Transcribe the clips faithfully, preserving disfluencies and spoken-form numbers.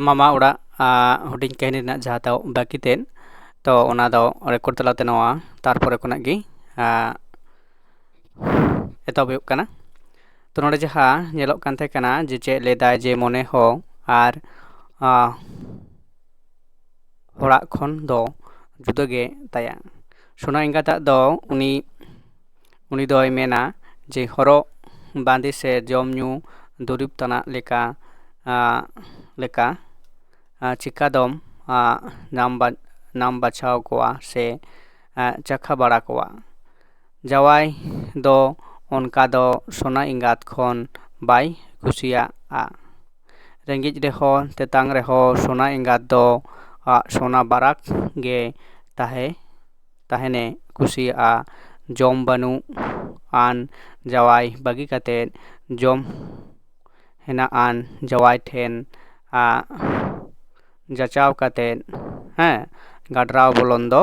ᱢᱟᱢᱟ ᱚᱲᱟᱜ ᱦᱩᱰᱤᱧ ᱠᱟᱹᱦᱱᱤ ᱨᱮᱱᱟᱜ ᱡᱟᱦᱟᱸ ᱫᱚ ᱵᱟᱹᱠᱤ ᱛᱮᱫ, ᱛᱚ ᱚᱱᱟ ᱫᱚ ᱨᱮᱠᱚᱨᱰ ᱛᱟᱞᱟᱛᱮ ᱱᱚᱣᱟ ᱛᱟᱨᱯᱚᱨᱮ ᱠᱷᱚᱱᱟᱜ ᱜᱮ ᱮᱛᱚᱦᱚᱵ ᱦᱩᱭᱩᱜ ᱠᱟᱱᱟ᱾ ᱛᱚ ᱱᱚᱰᱮ ᱡᱟᱦᱟᱸ ᱧᱮᱞᱚᱜ ᱠᱟᱱ ᱛᱟᱦᱮᱸ ᱠᱟᱱᱟ ᱡᱮ ᱪᱮᱫ ᱞᱟᱹᱭᱫᱟᱭ ᱡᱮ ᱢᱚᱱᱮ ᱦᱚᱸ ᱟᱨ ᱦᱚᱲᱟᱜ ᱠᱷᱚᱱ ᱫᱚ ᱡᱩᱫᱟᱹ ᱜᱮ ᱛᱟᱭᱟ᱾ ᱥᱳᱱᱟ ᱮᱸᱜᱟᱛᱟᱜ ᱫᱚ ᱩᱱᱤ ᱩᱱᱤ ᱫᱚᱭ ᱢᱮᱱᱟ ᱡᱮ ᱦᱚᱨᱚᱜ ᱵᱟᱸᱫᱮ ᱥᱮ ᱡᱚᱢ ᱧᱩ ᱫᱩᱨᱤᱵᱽ ᱛᱟᱱᱟᱜ ᱞᱮᱠᱟ ᱞᱮᱠᱟ ᱪᱤᱠᱟ ᱫᱚᱢ ᱧᱟᱢ ᱧᱟᱢ ᱵᱟᱪᱷᱟᱣ ᱠᱚᱣᱟ ᱥᱮ ᱪᱟᱠᱷᱟ ᱵᱟᱲᱟ ᱠᱚᱣᱟ᱾ ᱡᱟᱶᱟᱭ ᱫᱚ ᱚᱱᱠᱟ ᱫᱚ ᱥᱳᱱᱟ ᱮᱸᱜᱟᱛ ᱠᱷᱚᱱ ᱵᱟᱭ ᱠᱩᱥᱤᱭᱟᱜᱼᱟ᱾ ᱨᱮᱸᱜᱮᱡ ᱨᱮᱦᱚᱸ ᱛᱮᱛᱟᱝ ᱨᱮᱦᱚᱸ ᱥᱳᱱᱟ ᱮᱸᱜᱟᱛ ᱫᱚ ᱥᱳᱱᱟ ᱵᱟᱨᱟᱠ ᱜᱮ ᱛᱟᱦᱮᱸ ᱛᱟᱦᱮᱱᱮ ᱠᱩᱥᱤᱭᱟᱜᱼᱟ᱾ ᱡᱚᱢ ᱵᱟᱹᱱᱩᱜ ᱟᱱ ᱡᱟᱶᱟᱭ ᱵᱟᱹᱜᱤ ᱠᱟᱛᱮ ᱡᱚᱢ ᱦᱮᱱᱟᱜ ᱟᱱ ᱡᱟᱶᱟᱭ ᱴᱷᱮᱱ ᱡᱟᱪᱟᱣ ᱠᱟᱛᱮ ᱦᱮᱸ ᱜᱟᱰᱨᱟᱣ ᱵᱚᱞᱚᱱ ᱫᱚ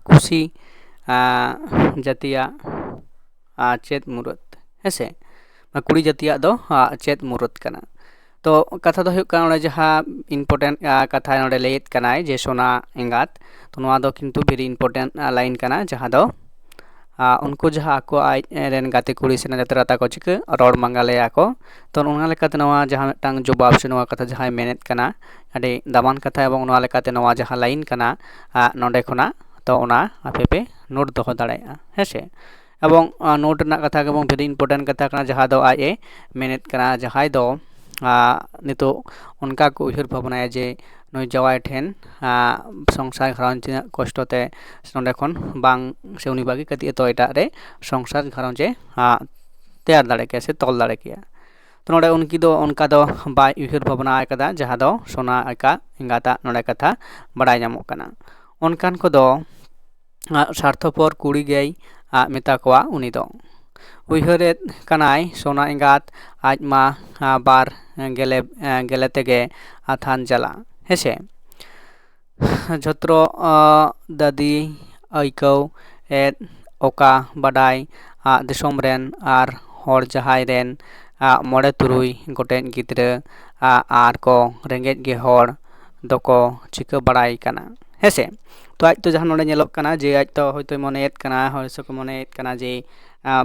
ᱠᱩᱥᱤ ᱡᱟᱹᱛᱤᱭᱟᱜ ᱪᱮᱫ ᱢᱩᱨᱟᱹᱫ ᱦᱮᱸᱥᱮ? ᱠᱩᱲᱤ ᱡᱟᱹᱛᱤᱭᱟᱜ ᱫᱚ ᱪᱮᱫ ᱢᱩᱨᱟᱹᱫ ᱠᱟᱱᱟ? ᱛᱚ ᱠᱟᱛᱷᱟ ᱫᱚ ᱦᱩᱭᱩᱜ ᱠᱟᱱᱟ ᱱᱚᱰᱮ ᱡᱟᱦᱟᱸ important ᱠᱟᱛᱷᱟ ᱱᱚᱰᱮ ᱞᱟᱹᱭᱮᱫ ᱠᱟᱱᱟᱭ ᱡᱮ ᱥᱳᱱᱟ ᱮᱸᱜᱟᱛ, ᱛᱚ ᱱᱚᱣᱟ ᱫᱚ ᱠᱤᱱᱛᱩ very important line ᱠᱟᱱᱟ, ᱡᱟᱦᱟᱸ ᱫᱚ ᱩᱱᱠᱩ ᱡᱟᱦᱟᱸ ᱟᱠᱚ ᱟᱡ ᱨᱮᱱ ᱜᱟᱛᱮ ᱠᱩᱲᱤ ᱥᱮ ᱡᱟᱛᱨᱟ ᱛᱟᱠᱚ ᱪᱤᱠᱟᱹ ᱨᱚᱲ ᱢᱟᱸᱜᱟᱞᱮᱭᱟ ᱠᱚ᱾ ᱛᱚ ᱚᱱᱟ ᱞᱮᱠᱟᱛᱮ ᱱᱚᱣᱟ ᱡᱟᱦᱟᱸ ᱢᱤᱫᱴᱟᱝ ᱡᱚᱵᱟᱵ ᱥᱮ ᱱᱚᱣᱟ ᱠᱟᱛᱷᱟ ᱡᱟᱦᱟᱸᱭ ᱢᱮᱱᱮᱫ ᱠᱟᱱᱟ, ᱟᱹᱰᱤ ᱫᱟᱢᱟᱱ ᱠᱟᱛᱷᱟ, ᱮᱵᱚᱝ ᱱᱚᱣᱟ ᱞᱮᱠᱟᱛᱮ ᱱᱚᱣᱟ ᱡᱟᱦᱟᱸ line ᱠᱟᱱᱟ ᱱᱚᱰᱮ ᱠᱷᱚᱱᱟᱜ, ᱛᱚ ᱚᱱᱟ ᱟᱯᱮ ᱯᱮ note ᱫᱚᱦᱚ ᱫᱟᱲᱮᱭᱟᱜᱼᱟ ᱦᱮᱸᱥᱮ᱾ ᱮᱵᱚᱝ note ᱨᱮᱱᱟᱜ ᱠᱟᱛᱷᱟ ᱜᱮᱵᱚᱱ very important ᱠᱟᱛᱷᱟ ᱠᱟᱱᱟ, ᱡᱟᱦᱟᱸ ᱫᱚ ᱟᱡ ᱮ ᱢᱮᱱᱮᱫ ᱠᱟᱱᱟ, ᱡᱟᱦᱟᱸᱭ ᱫᱚ ᱱᱤᱛᱚᱜ ᱚᱱᱠᱟ ᱠᱚ ᱩᱭᱦᱟᱹᱨ ᱵᱷᱟᱵᱽᱱᱟᱭᱟ ᱡᱮ ᱱᱩᱭ ᱡᱟᱶᱟᱭ ᱴᱷᱮᱱ ᱥᱚᱝᱥᱟᱨ ᱜᱷᱟᱨᱚᱸᱡᱽ ᱛᱤᱱᱟᱹᱜ ᱠᱚᱥᱴᱚ ᱛᱮ ᱱᱚᱸᱰᱮ ᱠᱷᱚᱱ ᱵᱟᱝ ᱥᱮ ᱩᱱᱤ ᱵᱟᱹᱜᱤ ᱠᱟᱛᱮ ᱛᱚ ᱮᱴᱟᱜ ᱨᱮ ᱥᱚᱝᱥᱟᱨ ᱜᱷᱟᱨᱚᱸᱡᱽ ᱮ ᱛᱮᱭᱟᱨ ᱫᱟᱲᱮ ᱠᱮᱭᱟ ᱥᱮ ᱛᱚᱞ ᱫᱟᱲᱮ ᱠᱮᱭᱟ᱾ ᱛᱚ ᱱᱚᱰᱮ ᱩᱱᱠᱤ ᱫᱚ ᱚᱱᱠᱟ ᱫᱚ ᱵᱟᱭ ᱩᱭᱦᱟᱹᱨ ᱵᱷᱟᱵᱽᱱᱟ ᱟᱠᱟᱫᱟ, ᱡᱟᱦᱟᱸ ᱫᱚ ᱥᱳᱱᱟ ᱮᱠᱟ ᱮᱸᱜᱟᱛᱟᱜ ᱱᱚᱰᱮ ᱠᱟᱛᱷᱟ ᱵᱟᱲᱟᱭ ᱧᱟᱢᱚᱜ ᱠᱟᱱᱟ᱾ ᱚᱱᱠᱟᱱ ᱠᱚᱫᱚ ᱥᱟᱨᱛᱷᱚᱯᱚᱨ ᱠᱩᱲᱤ ᱜᱮᱭ ᱢᱮᱛᱟ ᱠᱚᱣᱟ ᱩᱱᱤ ᱫᱚ᱾ ᱩᱭᱦᱟᱹᱨᱮᱫ ᱠᱟᱱᱟᱭ ᱥᱳᱱᱟ ᱮᱸᱜᱟᱛ ᱟᱡ ᱢᱟ ᱵᱟᱨ ᱜᱮᱞᱮ ᱜᱮᱞᱮ ᱛᱮᱜᱮ ᱟᱛᱷᱟᱱ ᱡᱟᱞᱟ ᱦᱮᱸᱥᱮ᱾ ᱡᱷᱚᱛᱨᱚ ᱫᱟᱹᱫᱤ ᱟᱹᱭᱠᱟᱹᱣ ᱮᱫ ᱚᱠᱟ ᱵᱟᱰᱟᱭ ᱟᱜ ᱫᱤᱥᱚᱢ ᱨᱮᱱ ᱟᱨ ᱦᱚᱲ ᱡᱟᱦᱟᱸᱭ ᱨᱮᱱ ᱢᱚᱬᱮ ᱛᱩᱨᱩᱭ ᱜᱚᱴᱮᱡ ᱜᱤᱫᱽᱨᱟᱹ ᱟᱨ ᱠᱚ ᱨᱮᱸᱜᱮᱡ ᱜᱮ ᱦᱚᱲ ᱫᱚᱠᱚ ᱪᱤᱠᱟᱹ ᱵᱟᱲᱟᱭ ᱠᱟᱱᱟ᱾ ᱦᱮᱸᱥᱮ? ᱛᱚ ᱟᱡ ᱛᱚ ᱡᱟᱦᱟᱸ ᱱᱚᱰᱮ ᱧᱮᱞᱚᱜ ᱠᱟᱱᱟ ᱡᱮ ᱟᱡ ᱛᱚ ᱦᱚᱭᱛᱳᱭ ᱢᱚᱱᱮᱭᱮᱫ ᱠᱟᱱᱟ, ᱦᱚᱭ ᱥᱮᱠᱚ ᱢᱚᱱᱮᱭᱮᱫ ᱠᱟᱱᱟ ᱡᱮ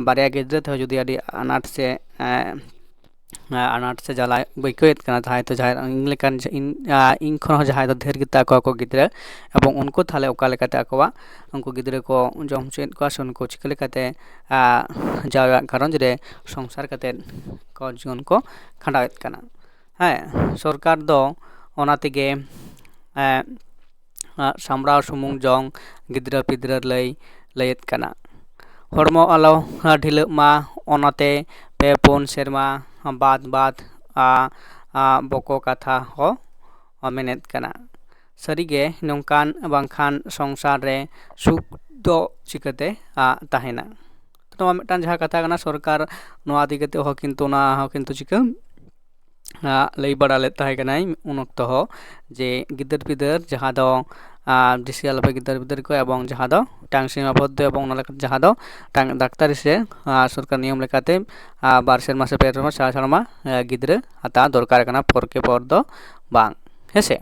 ᱵᱟᱨᱭᱟ ᱜᱤᱫᱽᱨᱟᱹ ᱛᱮᱦᱚᱸ ᱡᱩᱫᱤ ᱟᱹᱰᱤ ᱟᱱᱟᱴ ᱥᱮ ᱟᱱᱟᱴ ᱥᱮ ᱡᱟᱞᱟᱭ ᱟᱹᱭᱠᱟᱹᱣᱮᱫ ᱠᱟᱱᱟ, ᱡᱟᱦᱟᱸᱭ ᱛᱚ ᱡᱟᱦᱟᱸᱭ ᱤᱧ ᱞᱮᱠᱟᱱ ᱤᱧ ᱤᱧ ᱠᱷᱚᱱ ᱦᱚᱸ ᱡᱟᱦᱟᱸᱭ ᱫᱚ ᱰᱷᱮᱨ ᱜᱮᱛᱟ ᱠᱚᱣᱟ ᱠᱚ ᱜᱤᱫᱽᱨᱟᱹ, ᱮᱵᱚᱝ ᱩᱱᱠᱩ ᱛᱟᱦᱚᱞᱮ ᱚᱠᱟ ᱞᱮᱠᱟᱛᱮ ᱟᱠᱚᱣᱟᱜ ᱩᱱᱠᱩ ᱜᱤᱫᱽᱨᱟᱹ ᱠᱚ ᱡᱚᱢ ᱦᱚᱪᱚᱭᱮᱫ ᱠᱚᱣᱟ ᱥᱮ ᱩᱱᱠᱩ ᱪᱤᱠᱟᱹ ᱞᱮᱠᱟᱛᱮ ᱡᱟᱣᱭᱟᱜ ᱜᱷᱟᱨᱚᱸᱡᱽ ᱨᱮ ᱥᱚᱝᱥᱟᱨ ᱠᱟᱛᱮᱫ ᱠᱚ ᱡᱤᱭᱚᱱ ᱠᱚ ᱠᱷᱟᱸᱰᱟᱣᱮᱫ ᱠᱟᱱᱟ᱾ ᱦᱮᱸ, ᱥᱚᱨᱠᱟᱨ ᱫᱚ ᱚᱱᱟ ᱛᱮᱜᱮ ᱥᱟᱢᱵᱽᱲᱟᱣ ᱥᱩᱢᱩᱝ ᱡᱚᱝ ᱜᱤᱫᱽᱨᱟᱹ ᱯᱤᱫᱽᱨᱟᱹ ᱞᱟᱹᱭ ᱞᱟᱹᱭᱮᱫ ᱠᱟᱱᱟ᱾ ᱦᱚᱲᱢᱚ ᱟᱞᱚ ᱰᱷᱤᱞᱟᱹᱜ ᱢᱟ, ᱚᱱᱟᱛᱮ ᱯᱮ ᱯᱩᱱ ᱥᱮᱨᱢᱟ ᱵᱟᱫ ᱵᱟᱫ ᱵᱚᱠᱚ ᱠᱟᱛᱷᱟ ᱦᱚᱸ ᱢᱮᱱᱮᱫ ᱠᱟᱱᱟ᱾ ᱥᱟᱹᱨᱤᱜᱮ ᱱᱚᱝᱠᱟᱱ ᱵᱟᱝᱠᱷᱟᱱ ᱥᱚᱝᱥᱟᱨ ᱨᱮ ᱥᱩᱠ ᱫᱚ ᱪᱤᱠᱟᱹᱛᱮ ᱛᱟᱦᱮᱱᱟ? ᱱᱚᱣᱟ ᱢᱤᱫᱴᱟᱝ ᱡᱟᱦᱟᱸ ᱠᱟᱛᱷᱟ ᱠᱟᱱᱟ, ᱥᱚᱨᱠᱟᱨ ᱱᱚᱣᱟ ᱤᱫᱤ ᱠᱟᱛᱮ ᱦᱚᱸ ᱠᱤᱱᱛᱩ ᱚᱱᱟ ᱦᱚᱸ ᱠᱤᱱᱛᱩ ᱪᱤᱠᱟᱹ ᱞᱟᱹᱭ ᱵᱟᱲᱟ ᱞᱮᱫ ᱛᱟᱦᱮᱸ ᱠᱟᱱᱟᱭ ᱩᱱ ᱚᱠᱛᱚ ᱦᱚᱸ, ᱡᱮ ᱜᱤᱫᱟᱹᱨ ᱯᱤᱫᱟᱹᱨ ᱡᱟᱦᱟᱸ ᱫᱚ ᱵᱤᱥᱤ ᱟᱞᱚᱯᱮ ᱜᱤᱫᱟᱹᱨ ᱯᱤᱫᱟᱹᱨ ᱠᱚᱣᱟ, ᱮᱵᱚᱝ ᱡᱟᱦᱟᱸ ᱫᱚ ᱢᱤᱫᱴᱟᱝ ᱥᱤᱢᱟ ᱵᱚᱫᱽᱫᱷᱚ ᱮᱵᱚᱝ ᱚᱱᱟ ᱞᱮᱠᱟᱛᱮ ᱡᱟᱦᱟᱸ ᱫᱚ ᱢᱤᱫᱴᱟᱝ ᱰᱟᱠᱛᱟᱨᱤ ᱥᱮ ᱥᱚᱨᱠᱟᱨ ᱱᱤᱭᱚᱢ ᱞᱮᱠᱟᱛᱮ ᱵᱟᱨ ᱥᱮᱨᱢᱟ ᱥᱮ ᱯᱮ ᱥᱮᱨᱢᱟ ᱪᱟᱨ ᱥᱮᱨᱢᱟ ᱜᱤᱫᱽᱨᱟᱹ ᱦᱟᱛᱟᱣ ᱫᱚᱨᱠᱟᱨ ᱠᱟᱱᱟ, ᱯᱚᱨ ᱠᱮ ᱯᱚᱨ ᱫᱚ ᱵᱟᱝ᱾ ᱦᱮᱸᱥᱮ?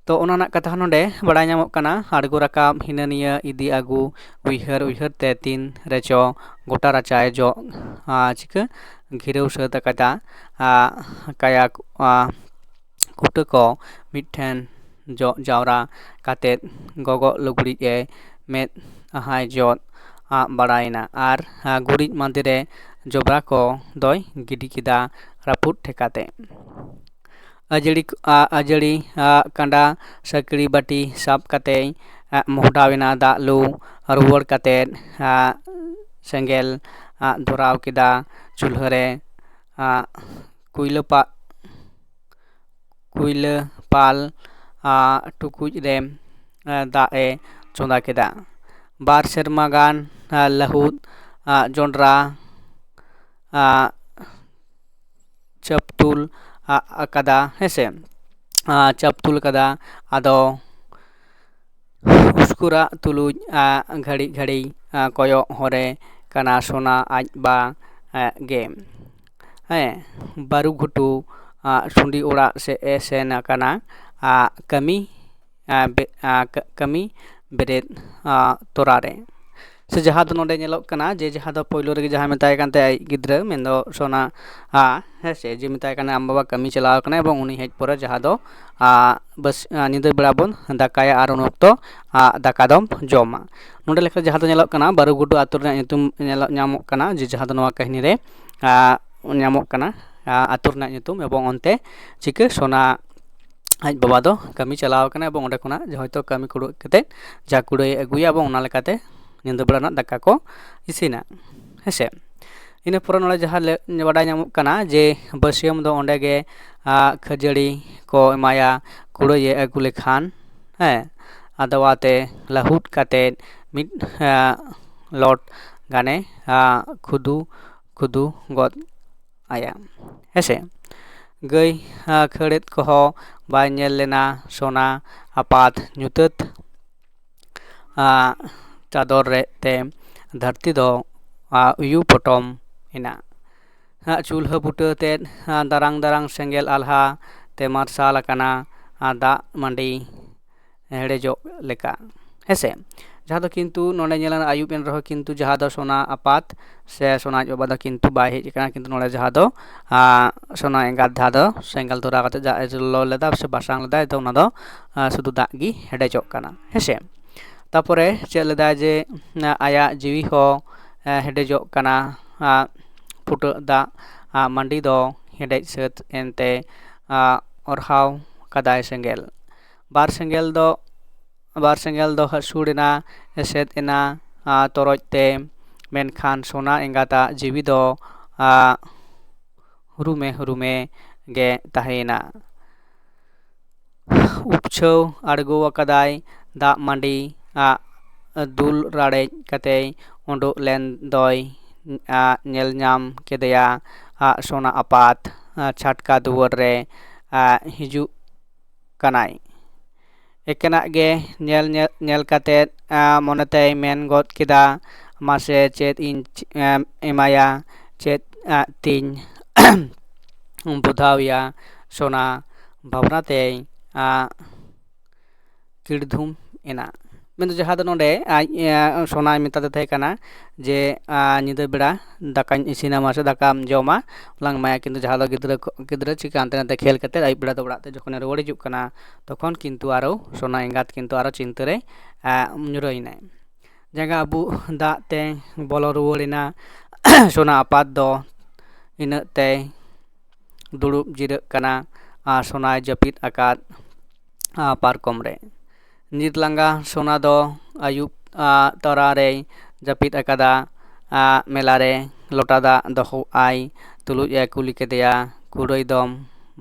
ᱛᱚ ᱚᱱᱟ ᱨᱮᱱᱟᱜ ᱠᱟᱛᱷᱟ ᱱᱚᱰᱮ ᱵᱟᱲᱟᱭ ᱧᱟᱢᱚᱜ ᱠᱟᱱᱟ, ᱟᱬᱜᱚ ᱨᱟᱠᱟᱵ ᱦᱤᱱᱟᱹ ᱱᱤᱭᱟᱹ ᱤᱫᱤ ᱟᱹᱜᱩ ᱩᱭᱦᱟᱹᱨ ᱩᱭᱦᱟᱹᱨ ᱛᱮ ᱛᱤᱱ ᱨᱮᱪᱚ ᱜᱚᱴᱟ ᱨᱟᱪᱟᱭ ᱡᱚᱜ ᱪᱤᱠᱟᱹ ᱜᱷᱤᱨᱟᱹᱣ ᱥᱟᱹᱛ ᱟᱠᱟᱫᱟ᱾ ᱠᱟᱭᱟ ᱠᱩᱴᱟᱹ ᱠᱚ ᱢᱤᱫᱴᱷᱮᱱ ᱡᱚᱜ ᱡᱟᱣᱨᱟ ᱠᱟᱛᱮᱫ ᱜᱚᱜᱚᱜ ᱞᱩᱜᱽᱲᱤᱡ ᱮ ᱢᱮᱫ ᱟᱦᱟᱭ ᱡᱚᱜ ᱵᱟᱲᱟᱭᱮᱱᱟ ᱟᱨ ᱜᱩᱨᱤᱡ ᱢᱟᱸᱫᱮ ᱨᱮ ᱡᱚᱵᱽᱨᱟ ᱠᱚ ᱫᱚᱭ ᱜᱤᱰᱤ ᱠᱮᱫᱟ ᱨᱟᱹᱯᱩᱫ ᱴᱷᱮᱠᱟᱛᱮ᱾ ᱟᱹᱡᱟᱹᱲᱤ ᱟᱹᱡᱟᱹᱲᱤ ᱠᱟᱸᱰᱟ ᱥᱟᱹᱠᱲᱤ ᱵᱟᱹᱴᱤ ᱥᱟᱵ ᱠᱟᱛᱮᱭ ᱢᱚᱦᱰᱟᱣ ᱮᱱᱟ ᱫᱟᱜ ᱞᱩ᱾ ᱨᱩᱣᱟᱹᱲ ᱠᱟᱛᱮᱫ ᱥᱮᱸᱜᱮᱞ ᱫᱷᱚᱨᱟᱣ ᱠᱮᱫᱟ ᱪᱩᱞᱦᱟᱹ ᱨᱮ᱾ ᱠᱩᱭᱞᱟᱹ ᱯᱟᱜ ᱠᱩᱭᱞᱟᱹ ᱯᱟᱞ ᱴᱩᱠᱩᱡ ᱨᱮ ᱫᱟᱜ ᱮ ᱪᱚᱸᱫᱟ ᱠᱮᱫᱟ᱾ ᱵᱟᱨ ᱥᱮᱨᱢᱟ ᱜᱟᱱ ᱞᱟᱹᱦᱩᱫ ᱡᱚᱸᱰᱨᱟ ᱪᱟᱯᱛᱩᱞ ᱟᱠᱟᱫᱟ, ᱦᱮᱸᱥᱮ, ᱪᱟᱯᱛᱩᱞ ᱟᱠᱟᱫᱟ᱾ ᱟᱫᱚ ᱩᱥᱠᱩᱨᱟᱜ ᱛᱩᱞᱩᱡ ᱜᱷᱟᱹᱲᱤᱡ ᱜᱷᱟᱹᱲᱤᱡ ᱠᱚᱭᱚᱜ ᱦᱚᱨᱮ ᱠᱟᱱᱟ ᱥᱳᱱᱟ ᱟᱡ ᱵᱟ ᱜᱮ᱾ ᱦᱮᱸ, ᱵᱟᱹᱨᱩ ᱜᱷᱩᱴᱩ ᱟᱜ ᱥᱩᱸᱰᱤ ᱚᱲᱟᱜ ᱥᱮᱫ ᱮ ᱥᱮᱱ ᱟᱠᱟᱱᱟ ᱟᱜ ᱠᱟᱹᱢᱤ, ᱟᱜ ᱵᱮ-, ᱟᱜ ᱠᱟᱹᱢᱤ ᱵᱮᱨᱮᱫ ᱟᱜ ᱛᱚᱨᱟ ᱨᱮ᱾ ᱥᱮ ᱡᱟᱦᱟᱸ ᱫᱚ ᱱᱚᱰᱮ ᱧᱮᱞᱚᱜ ᱠᱟᱱᱟ ᱡᱮ ᱡᱟᱦᱟᱸ ᱫᱚ ᱯᱳᱭᱞᱳ ᱨᱮᱜᱮ ᱡᱟᱦᱟᱸᱭ ᱢᱮᱛᱟᱭ ᱠᱟᱱ ᱛᱟᱦᱮᱸ ᱟᱡ ᱜᱤᱫᱽᱨᱟᱹ, ᱢᱮᱱᱫᱚ ᱥᱳᱱᱟ, ᱟᱜ, ᱦᱮᱸ ᱥᱮ, ᱡᱮ ᱢᱮᱛᱟᱭ ᱠᱟᱱᱟ ᱟᱢ ᱵᱟᱵᱟ ᱠᱟᱹᱢᱤ ᱪᱟᱞᱟᱣ ᱟᱠᱟᱱᱟᱭ, ᱮᱵᱚᱝ ᱩᱱᱤ ᱦᱮᱡ ᱯᱚᱨᱮ ᱡᱟᱦᱟᱸ ᱫᱚ ᱟᱜ ᱵᱟᱹᱥ-, ᱟᱜ ᱧᱤᱫᱟᱹ ᱵᱮᱲᱟ ᱵᱚᱱ ᱫᱟᱠᱟᱭᱟ ᱟᱨ ᱩᱱ ᱚᱠᱛᱚ ᱟᱜ ᱫᱟᱠᱟ ᱫᱚᱢ ᱡᱚᱢᱟ᱾ ᱱᱚᱰᱮ ᱞᱮᱠᱟ ᱡᱟᱦᱟᱸ ᱫᱚ ᱧᱮᱞᱚᱜ ᱠᱟᱱᱟ, ᱵᱟᱹᱨᱩ ᱜᱷᱩᱴᱩ ᱟᱹᱛᱩ ᱨᱮᱱᱟᱜ ᱧᱩᱛᱩᱢ ᱧᱮᱞᱚᱜ ᱧᱟᱢᱚᱜ ᱠᱟᱱᱟ ᱡᱮ ᱡᱟᱦᱟᱸ ᱫᱚ ᱱᱚᱣᱟ ᱠᱟᱹᱦᱱᱤ ᱨᱮ ᱟᱜ ᱧᱟᱢᱚᱜ ᱠᱟᱱᱟ, ᱟᱜ ᱟᱹᱛᱩ ᱨᱮᱱᱟᱜ ᱧᱩᱛᱩᱢ, ᱮᱵᱚᱝ ᱚᱱᱛᱮ ᱪᱤᱠᱟᱹ ᱥᱳᱱᱟ ᱟᱡ ᱵᱟᱵᱟ ᱫᱚ ᱠᱟᱹᱢᱤ ᱪᱟᱞᱟᱣ ᱟᱠᱟᱱᱟ ᱮᱵᱚᱝ ᱚᱸᱰᱮ ᱠᱷᱚᱱᱟᱜ ᱦᱚᱭᱛᱳ ᱠᱟᱹᱢᱤ ᱠᱩᱲᱟᱹᱜ ᱠᱟᱛᱮᱫ ᱡᱟ ᱠᱩᱲᱟᱹᱭ ᱮ ᱟᱹᱜᱩᱭᱟ ᱮᱵᱚᱝ ᱚᱱᱟ ᱞᱮᱠᱟᱛᱮ ᱧᱤᱫᱟᱹ ᱵᱮᱲᱟ ᱨᱮᱱᱟᱜ ᱫᱟᱠᱟ ᱠᱚ ᱤᱥᱤᱱᱟ, ᱦᱮᱸᱥᱮ᱾ ᱤᱱᱟᱹ ᱯᱚᱨᱮ ᱱᱚᱰᱮ ᱡᱟᱦᱟᱸ ᱞᱮ-, ᱵᱟᱰᱟᱭ ᱧᱟᱢᱚᱜ ᱠᱟᱱᱟ ᱡᱮ ᱵᱟᱹᱥᱭᱟᱹᱢ ᱫᱚ ᱚᱸᱰᱮ ᱜᱮ, ᱟᱜ, ᱠᱷᱟᱹᱡᱟᱹᱲᱤ ᱠᱚ ᱮᱢᱟᱭᱟ, ᱠᱩᱲᱟᱹᱭᱮ ᱟᱹᱜᱩ ᱞᱮᱠᱷᱟᱱ, ᱦᱮᱸ, ᱟᱫᱣᱟ ᱛᱮ ᱞᱟᱹᱦᱩᱫ ᱠᱟᱛᱮᱫ ᱢᱤᱫ, ᱟᱜ, ᱞᱚᱴ ᱜᱟᱱᱮ, ᱟᱜ, ᱠᱷᱩᱫᱩ, ᱠᱷᱩᱫᱩ ᱜᱚᱫ ᱟᱭᱟ, ᱦᱮᱸᱥᱮ᱾ ᱜᱟᱹᱭ, ᱟᱜ, ᱠᱷᱟᱹᱲᱮᱫ ᱠᱚᱦᱚᱸ ᱵᱟᱭ ᱧᱮᱞ ᱞᱮᱱᱟ, ᱥᱳᱱᱟ ᱟᱯᱟᱛ ᱧᱩᱛᱟᱹᱛ ᱟᱜ ᱪᱟᱫᱚᱨ ᱨᱮ ᱛᱮ ᱫᱷᱟᱹᱨᱛᱤ ᱫᱚ, ᱟᱜ, ᱩᱭᱩ ᱯᱚᱴᱚᱢ ᱮᱱᱟ᱾ ᱟᱜ, ᱪᱩᱞᱦᱟᱹ ᱵᱩᱴᱟᱹ ᱛᱮᱫ, ᱟᱜ, ᱫᱟᱨᱟᱝ ᱫᱟᱨᱟᱝ ᱥᱮᱸᱜᱮᱞ ᱟᱞᱦᱟ ᱛᱮ ᱢᱟᱨᱥᱟᱞ ᱟᱠᱟᱱᱟ, ᱟᱜ, ᱫᱟᱜ ᱢᱟᱹᱰᱤ ᱦᱮᱰᱮᱡᱚᱜ ᱞᱮᱠᱟ, ᱦᱮᱸᱥᱮ᱾ ᱡᱟᱦᱟᱸ ᱫᱚ ᱠᱤᱱᱛᱩ ᱱᱚᱰᱮ ᱧᱮᱞ ᱟᱹᱭᱩᱵ ᱮᱱ ᱨᱮᱦᱚᱸ ᱠᱤᱱᱛᱩ ᱡᱟᱦᱟᱸ ᱫᱚ ᱥᱳᱱᱟ ᱟᱯᱟᱛ ᱥᱮ ᱥᱳᱱᱟ ᱟᱡ ᱵᱟᱵᱟ ᱫᱚ ᱠᱤᱱᱛᱩ ᱵᱟᱭ ᱦᱮᱡ ᱟᱠᱟᱱᱟ, ᱠᱤᱱᱛᱩ ᱱᱚᱰᱮ ᱡᱟᱦᱟᱸ ᱫᱚ, ᱟᱜ, ᱥᱳᱱᱟ ᱮᱸᱜᱟᱛ ᱡᱟᱦᱟᱸ ᱫᱚ ᱥᱮᱸᱜᱮᱞ ᱫᱷᱚᱨᱟᱣ ᱠᱟᱛᱮ ᱫᱟᱜ ᱮ ᱞᱚ ᱞᱮᱫᱟ ᱥᱮ ᱵᱟᱥᱟᱝ ᱞᱮᱫᱟᱭ, ᱛᱚ ᱚᱱᱟ ᱫᱚ, ᱟᱜ, ᱥᱩᱫᱷᱩ ᱫᱟᱜ ᱜᱮ ᱦᱮᱰᱮᱡᱚᱜ ᱠᱟᱱᱟ, ᱦᱮᱸᱥᱮ᱾ ᱛᱟᱯᱚᱨᱮ ᱪᱮᱫ ᱞᱮᱫᱟᱭ ᱡᱮ, ᱟᱜ, ᱟᱭᱟᱜ ᱡᱤᱣᱤ ᱦᱚᱸ, ᱟᱜ, ᱦᱮᱰᱮᱡᱚᱜ ᱠᱟᱱᱟ, ᱟᱜ, ᱯᱷᱩᱴᱟᱹᱜ ᱫᱟᱜ, ᱟᱜ, ᱢᱟᱹᱰᱤ ᱫᱚ ᱦᱮᱰᱮᱡ ᱥᱟᱹᱛ ᱮᱱᱛᱮ, ᱟᱜ, ᱚᱨᱦᱟᱣ ᱠᱟᱫᱟᱭ ᱥᱮᱸᱜᱮᱞ᱾ ᱵᱟᱨ ᱥᱮᱸᱜᱮᱞ ᱫᱚ, ᱵᱟᱨ ᱥᱮᱸᱜᱮᱞ ᱫᱚ ᱦᱟᱹᱥᱩᱲ ᱮᱱᱟ, ᱮᱥᱮᱫ ᱮᱱᱟ, ᱟᱜ, ᱛᱚᱨᱚᱡ ᱛᱮ, ᱢᱮᱱᱠᱷᱟᱱ ᱥᱳᱱᱟ ᱮᱸᱜᱟᱛᱟᱜ ᱡᱤᱣᱤ ᱫᱚ, ᱟᱜ, ᱦᱩᱨᱩᱢᱮ ᱦᱩᱨᱩᱢᱮ ᱜᱮ ᱛᱟᱦᱮᱸᱭᱮᱱᱟ᱾ ᱩᱯᱪᱷᱟᱹᱣ ᱟᱬᱜᱚ ᱟᱠᱟᱫᱟᱭ ᱫᱟᱜ ᱢᱟᱹᱰᱤ ᱟᱜ ᱫᱩᱞ ᱨᱟᱲᱮᱡ ᱠᱟᱛᱮᱭ ᱩᱰᱩᱠ ᱞᱮᱱ ᱫᱚᱭ, ᱟᱜ, ᱧᱮᱞ ᱧᱟᱢ ᱠᱮᱫᱮᱭᱟ, ᱟᱜ, ᱥᱳᱱᱟ ᱟᱯᱟᱛ, ᱟᱜ, ᱪᱷᱟᱴᱠᱟ ᱫᱩᱣᱟᱹᱨ ᱨᱮ, ᱟᱜ, ᱦᱤᱡᱩᱜ ᱠᱟᱱᱟᱭ᱾ ᱮᱠᱮᱱᱟᱜ ᱜᱮ ᱧᱮᱞ, ᱧᱮᱞ, ᱧᱮᱞ ᱠᱟᱛᱮᱫ, ᱟᱜ, ᱢᱚᱱᱮᱛᱮᱭ ᱢᱮᱱ ᱜᱚᱫ ᱠᱮᱫᱟ, ᱢᱟᱥᱮ ᱪᱮᱫ ᱤᱧ ᱪ-, ᱮᱢ, ᱮᱢᱟᱭᱟ, ᱪᱮᱫ, ᱟᱜ, ᱛᱤᱧ ᱵᱚᱫᱷᱟᱣᱮᱭᱟ ᱥᱳᱱᱟ ᱵᱷᱟᱵᱽᱱᱟ ᱛᱮᱭ ᱠᱤᱲᱫᱷᱩᱢ ᱮᱱᱟ᱾ ᱢᱮᱱᱫᱚ ᱡᱟᱦᱟᱸ ᱫᱚ ᱱᱚᱰᱮ ᱟᱡ ᱥᱳᱱᱟᱭ ᱢᱮᱛᱟᱫᱮ ᱛᱟᱦᱮᱸ ᱠᱟᱱᱟ ᱡᱮ ᱧᱤᱫᱟᱹ ᱵᱮᱲᱟ ᱫᱟᱠᱟᱧ ᱤᱥᱤᱱᱟᱢᱟ ᱥᱮ ᱫᱟᱠᱟᱢ ᱡᱚᱢᱟ ᱞᱟᱝ ᱮᱢᱟᱭᱟ, ᱠᱤᱱᱛᱩ ᱡᱟᱦᱟᱸ ᱫᱚ ᱜᱤᱫᱽᱨᱟᱹ ᱜᱤᱫᱽᱨᱟᱹ ᱪᱤᱠᱟ ᱦᱟᱱᱛᱮ ᱱᱟᱛᱮ ᱠᱷᱮᱞ ᱠᱟᱛᱮ ᱟᱹᱭᱩᱵ ᱵᱮᱲᱟ ᱫᱚ ᱚᱲᱟᱜ ᱛᱮ ᱡᱚᱠᱷᱚᱱᱮ ᱨᱩᱣᱟᱹᱲ ᱦᱤᱡᱩᱜ ᱠᱟᱱᱟ, ᱛᱚᱠᱷᱚᱱ ᱠᱤᱱᱛᱩ ᱟᱨᱚ ᱥᱳᱱᱟ ᱮᱸᱜᱟᱛ ᱠᱤᱱᱛᱩ ᱟᱨᱚ ᱪᱤᱱᱛᱟᱹ ᱨᱮ ᱧᱩᱨᱦᱟᱹᱭᱮᱱᱟᱭ᱾ ᱡᱟᱸᱜᱟ ᱟᱹᱵᱩᱜ ᱫᱟᱜ ᱛᱮ ᱵᱚᱞᱚ ᱨᱩᱣᱟᱹᱲ ᱮᱱᱟ ᱥᱳᱱᱟ ᱟᱯᱟᱛ ᱫᱚ᱾ ᱤᱱᱟᱹᱜ ᱛᱮᱭ ᱫᱩᱲᱩᱵ ᱡᱤᱨᱟᱹᱜ ᱠᱟᱱᱟ ᱟᱨ ᱥᱳᱱᱟᱭ ᱡᱟᱹᱯᱤᱫ ᱟᱠᱟᱫ ᱯᱟᱨᱠᱚᱢ ᱨᱮ᱾ ᱧᱤᱨ ᱞᱟᱸᱜᱟ ᱥᱳᱱᱟ ᱫᱚ ᱟᱹᱭᱩᱵ ᱛᱚᱨᱟ ᱨᱮᱭ ᱡᱟᱹᱯᱤᱫ ᱟᱠᱟᱫᱟ᱾ ᱢᱮᱞᱟ ᱨᱮ ᱞᱚᱴᱟ ᱫᱟᱜ ᱫᱚᱦᱚ ᱟᱭ ᱛᱩᱞᱩᱡ ᱮ ᱠᱩᱞᱤ ᱠᱮᱫᱮᱭᱟ, "ᱠᱩᱲᱟᱹᱭ ᱫᱚᱢ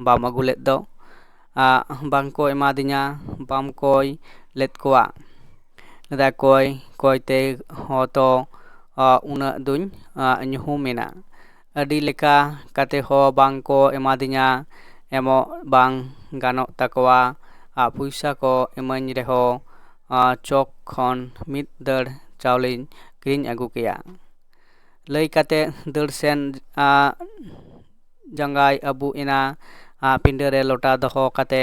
ᱵᱟᱢ ᱟᱹᱜᱩ ᱞᱮᱫ ᱫᱚ?" ᱵᱟᱝ ᱠᱚ ᱮᱢᱟᱫᱤᱧᱟ, ᱵᱟᱢ ᱠᱚᱭ ᱞᱮᱫ ᱠᱚᱣᱟ᱾ ᱞᱟᱹᱭᱫᱟ, "ᱠᱚᱭ ᱠᱚᱭ ᱛᱮ ᱦᱚᱸᱛᱚ ᱩᱱᱟᱹᱜ ᱫᱩᱧ ᱧᱩᱦᱩᱢ ᱮᱱᱟ᱾ ᱟᱹᱰᱤ ᱞᱮᱠᱟ ᱠᱟᱛᱮ ᱦᱚᱸ ᱵᱟᱝ ᱠᱚ ᱮᱢᱟᱫᱤᱧᱟ, ᱮᱢᱚᱜ ᱵᱟᱝ ᱜᱟᱱᱚᱜ ᱛᱟᱠᱚᱣᱟ᱾ ᱯᱚᱭᱥᱟ ᱠᱚ ᱮᱢᱟᱹᱧ ᱨᱮᱦᱚᱸ ᱪᱚᱠ ᱠᱷᱚᱱ ᱢᱤᱫ ᱫᱟᱹᱲ ᱪᱟᱣᱞᱮᱧ ᱠᱤᱨᱤᱧ ᱟᱹᱜᱩ ᱠᱮᱭᱟ᱾" ᱞᱟᱹᱭ ᱠᱟᱛᱮ ᱫᱟᱹᱲ ᱥᱮᱱ ᱡᱟᱸᱜᱟᱭ ᱟᱹᱵᱩᱜ ᱮᱱᱟ᱾ ᱯᱤᱸᱰᱟᱹ ᱨᱮ ᱞᱚᱴᱟ ᱫᱚᱦᱚ ᱠᱟᱛᱮ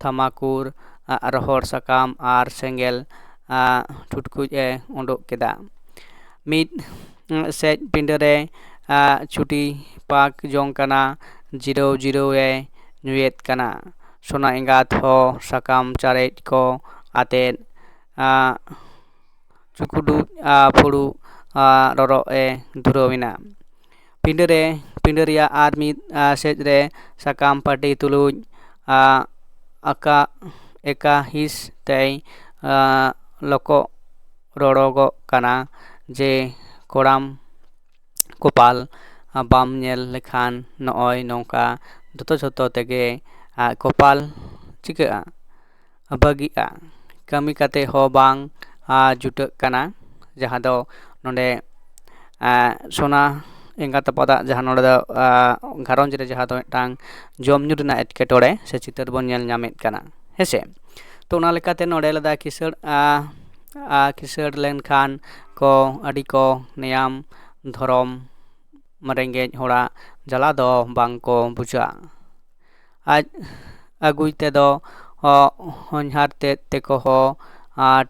ᱛᱷᱟᱢᱟᱠᱩᱨ, ᱨᱚᱦᱚᱲ ᱥᱟᱠᱟᱢ ᱟᱨ ᱥᱮᱸᱜᱮᱞ ᱴᱷᱩᱴᱠᱩᱡ ᱮ ᱩᱰᱩᱠ ᱠᱮᱫᱟ᱾ ᱢᱤᱫ ᱥᱮᱫ ᱯᱤᱸᱰᱟᱹ ᱨᱮ ᱪᱩᱴᱤ ᱯᱟᱠ ᱡᱚᱝ ᱠᱟᱱᱟ, ᱡᱤᱨᱟᱹᱣ ᱡᱤᱨᱟᱹᱣ ᱮ ᱧᱩᱭᱮᱫ ᱠᱟᱱᱟ᱾ ᱥᱳᱱᱟ ᱮᱸᱜᱟᱛ ᱦᱚᱸ ᱥᱟᱠᱟᱢ ᱪᱟᱨᱮᱡ ᱠᱚ ᱟᱛᱮᱫ ᱪᱩᱠᱩᱰᱩᱡ ᱯᱷᱩᱲᱩᱜ ᱨᱚᱨᱚᱜ ᱮ ᱫᱷᱩᱨᱟᱹᱣ ᱮᱱᱟ᱾ ᱯᱤᱸᱰᱟᱹ ᱨᱮ, ᱯᱤᱸᱰᱟᱹ ᱨᱮᱭᱟᱜ ᱟᱨ ᱢᱤᱫ ᱥᱮᱫ ᱨᱮ ᱥᱟᱠᱟᱢ ᱯᱟᱹᱴᱤ ᱛᱩᱞᱩᱡ ᱟᱠᱟ ᱮᱠᱟ ᱦᱤᱸᱥ ᱛᱮᱭ ᱞᱚᱠᱚᱜ ᱨᱚᱲᱚᱜᱚᱜ ᱠᱟᱱᱟ ᱡᱮ, "ᱠᱚᱲᱟᱢ ᱠᱚᱯᱟᱞ ᱵᱟᱢ ᱧᱮᱞ ᱞᱮᱠᱷᱟᱱ ᱱᱚᱜᱼᱚᱭ ᱱᱚᱝᱠᱟ ᱡᱚᱛᱚ ᱡᱚᱛᱚ ᱛᱮᱜᱮ ᱠᱚᱯᱟᱞ ᱪᱤᱠᱟᱹᱜᱼᱟ, ᱵᱟᱹᱜᱤᱜᱼᱟ?" ᱠᱟᱹᱢᱤ ᱠᱟᱛᱮ ᱦᱚᱸ ᱵᱟᱝ ᱡᱩᱴᱟᱹᱜ ᱠᱟᱱᱟ, ᱡᱟᱦᱟᱸ ᱫᱚ ᱱᱚᱰᱮ ᱥᱳᱱᱟ ᱮᱸᱜᱟᱛ ᱟᱯᱟᱛᱟᱜ ᱡᱟᱦᱟᱸ ᱱᱚᱰᱮ ᱫᱚ ᱜᱷᱟᱨᱚᱸᱡᱽ ᱨᱮ ᱡᱟᱦᱟᱸ ᱫᱚ ᱢᱤᱫᱴᱟᱝ ᱡᱚᱢ ᱧᱩ ᱨᱮᱱᱟᱜ ᱮᱴᱠᱮᱴᱚᱬᱮ ᱥᱮ ᱪᱤᱛᱟᱹᱨ ᱵᱚᱱ ᱧᱮᱞ ᱧᱟᱢᱮᱫ ᱠᱟᱱᱟ, ᱦᱮᱸᱥᱮ᱾ ᱛᱚ ᱚᱱᱟ ᱞᱮᱠᱟᱛᱮ ᱱᱚᱰᱮ ᱞᱮᱫᱟ ᱠᱤᱥᱟᱹᱬ ᱟᱨ ᱠᱤᱥᱟᱹᱬ ᱞᱮᱱᱠᱷᱟᱱ ᱠᱚ ᱟᱹᱰᱤ ᱠᱚ ᱱᱮᱭᱟᱢ ᱫᱷᱚᱨᱚᱢ ᱨᱮᱸᱜᱮᱡ ᱦᱚᱲᱟᱜ ᱡᱟᱞᱟ ᱫᱚ ᱵᱟᱝ ᱠᱚ ᱵᱩᱡᱟ᱾ ᱟᱡ ᱟᱹᱜᱩᱭ ᱛᱮᱫᱚ ᱦᱚ-, ᱦᱚᱧᱦᱟᱨ ᱛᱮᱫ ᱛᱮᱠᱚ ᱦᱚᱸ ᱟᱨ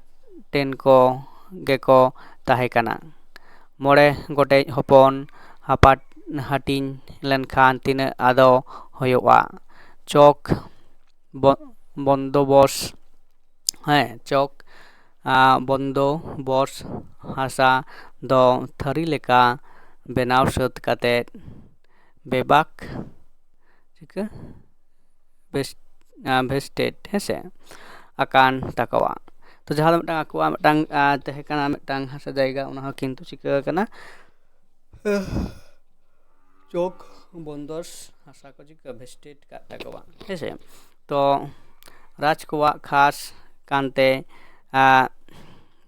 ᱴᱮᱱ ᱠᱚ ᱜᱮᱠᱚ ᱛᱟᱦᱮᱸ ᱠᱟᱱᱟ᱾ ᱢᱚᱬᱮ ᱜᱚᱴᱮᱡ ᱦᱚᱯᱚᱱ ᱦᱟᱯᱟᱴ ᱦᱟᱹᱴᱤᱧ ᱞᱮᱱᱠᱷᱟᱱ ᱛᱤᱱᱟᱹᱜ ᱟᱫᱚ ᱦᱩᱭᱩᱜᱼᱟ? ᱪᱚᱠ ᱵᱚ-, ᱵᱚᱱᱫᱳᱵᱚᱥ, ᱦᱮᱸ, ᱪᱚᱠ, ᱟ, ᱵᱚᱱᱫᱳᱵᱚᱥ ᱦᱟᱥᱟ ᱫᱚ ᱛᱷᱟᱹᱨᱤ ᱞᱮᱠᱟ ᱵᱮᱱᱟᱣ ᱥᱟᱹᱛ ᱠᱟᱛᱮ ᱵᱮᱵᱟᱠ ᱪᱤᱠᱟᱹ ᱵᱮᱥ-, ᱟ, ᱵᱷᱮᱥᱴᱮᱰ, ᱦᱮᱸ ᱥᱮ, ᱟᱠᱟᱱ ᱛᱟᱠᱚᱣᱟ᱾ ᱛᱚ ᱡᱟᱦᱟᱸ ᱫᱚ ᱢᱤᱫᱴᱟᱝ ᱟᱠᱚᱣᱟᱜ ᱢᱤᱫᱴᱟᱝ, ᱟ, ᱛᱟᱦᱮᱸ ᱠᱟᱱᱟ ᱢᱤᱫᱴᱟᱝ ᱦᱟᱥᱟ ᱡᱟᱭᱜᱟ, ᱚᱱᱟ ᱦᱚᱸ ᱠᱤᱱᱛᱩ ᱪᱤᱠᱟᱹ ᱟᱠᱟᱱᱟ? ᱪᱚᱠ ᱵᱚᱱᱫᱚᱥ ᱦᱟᱥᱟ ᱠᱚ ᱪᱤᱠᱟᱹ ᱵᱷᱮᱥᱴᱮᱰ ᱠᱟᱜ ᱛᱟᱠᱚᱣᱟ, ᱦᱮᱸ ᱥᱮ᱾ ᱛᱚ ᱨᱟᱡᱽ ᱠᱚᱣᱟᱜ ᱠᱷᱟᱥ ᱠᱟᱱᱛᱮ, ᱟ,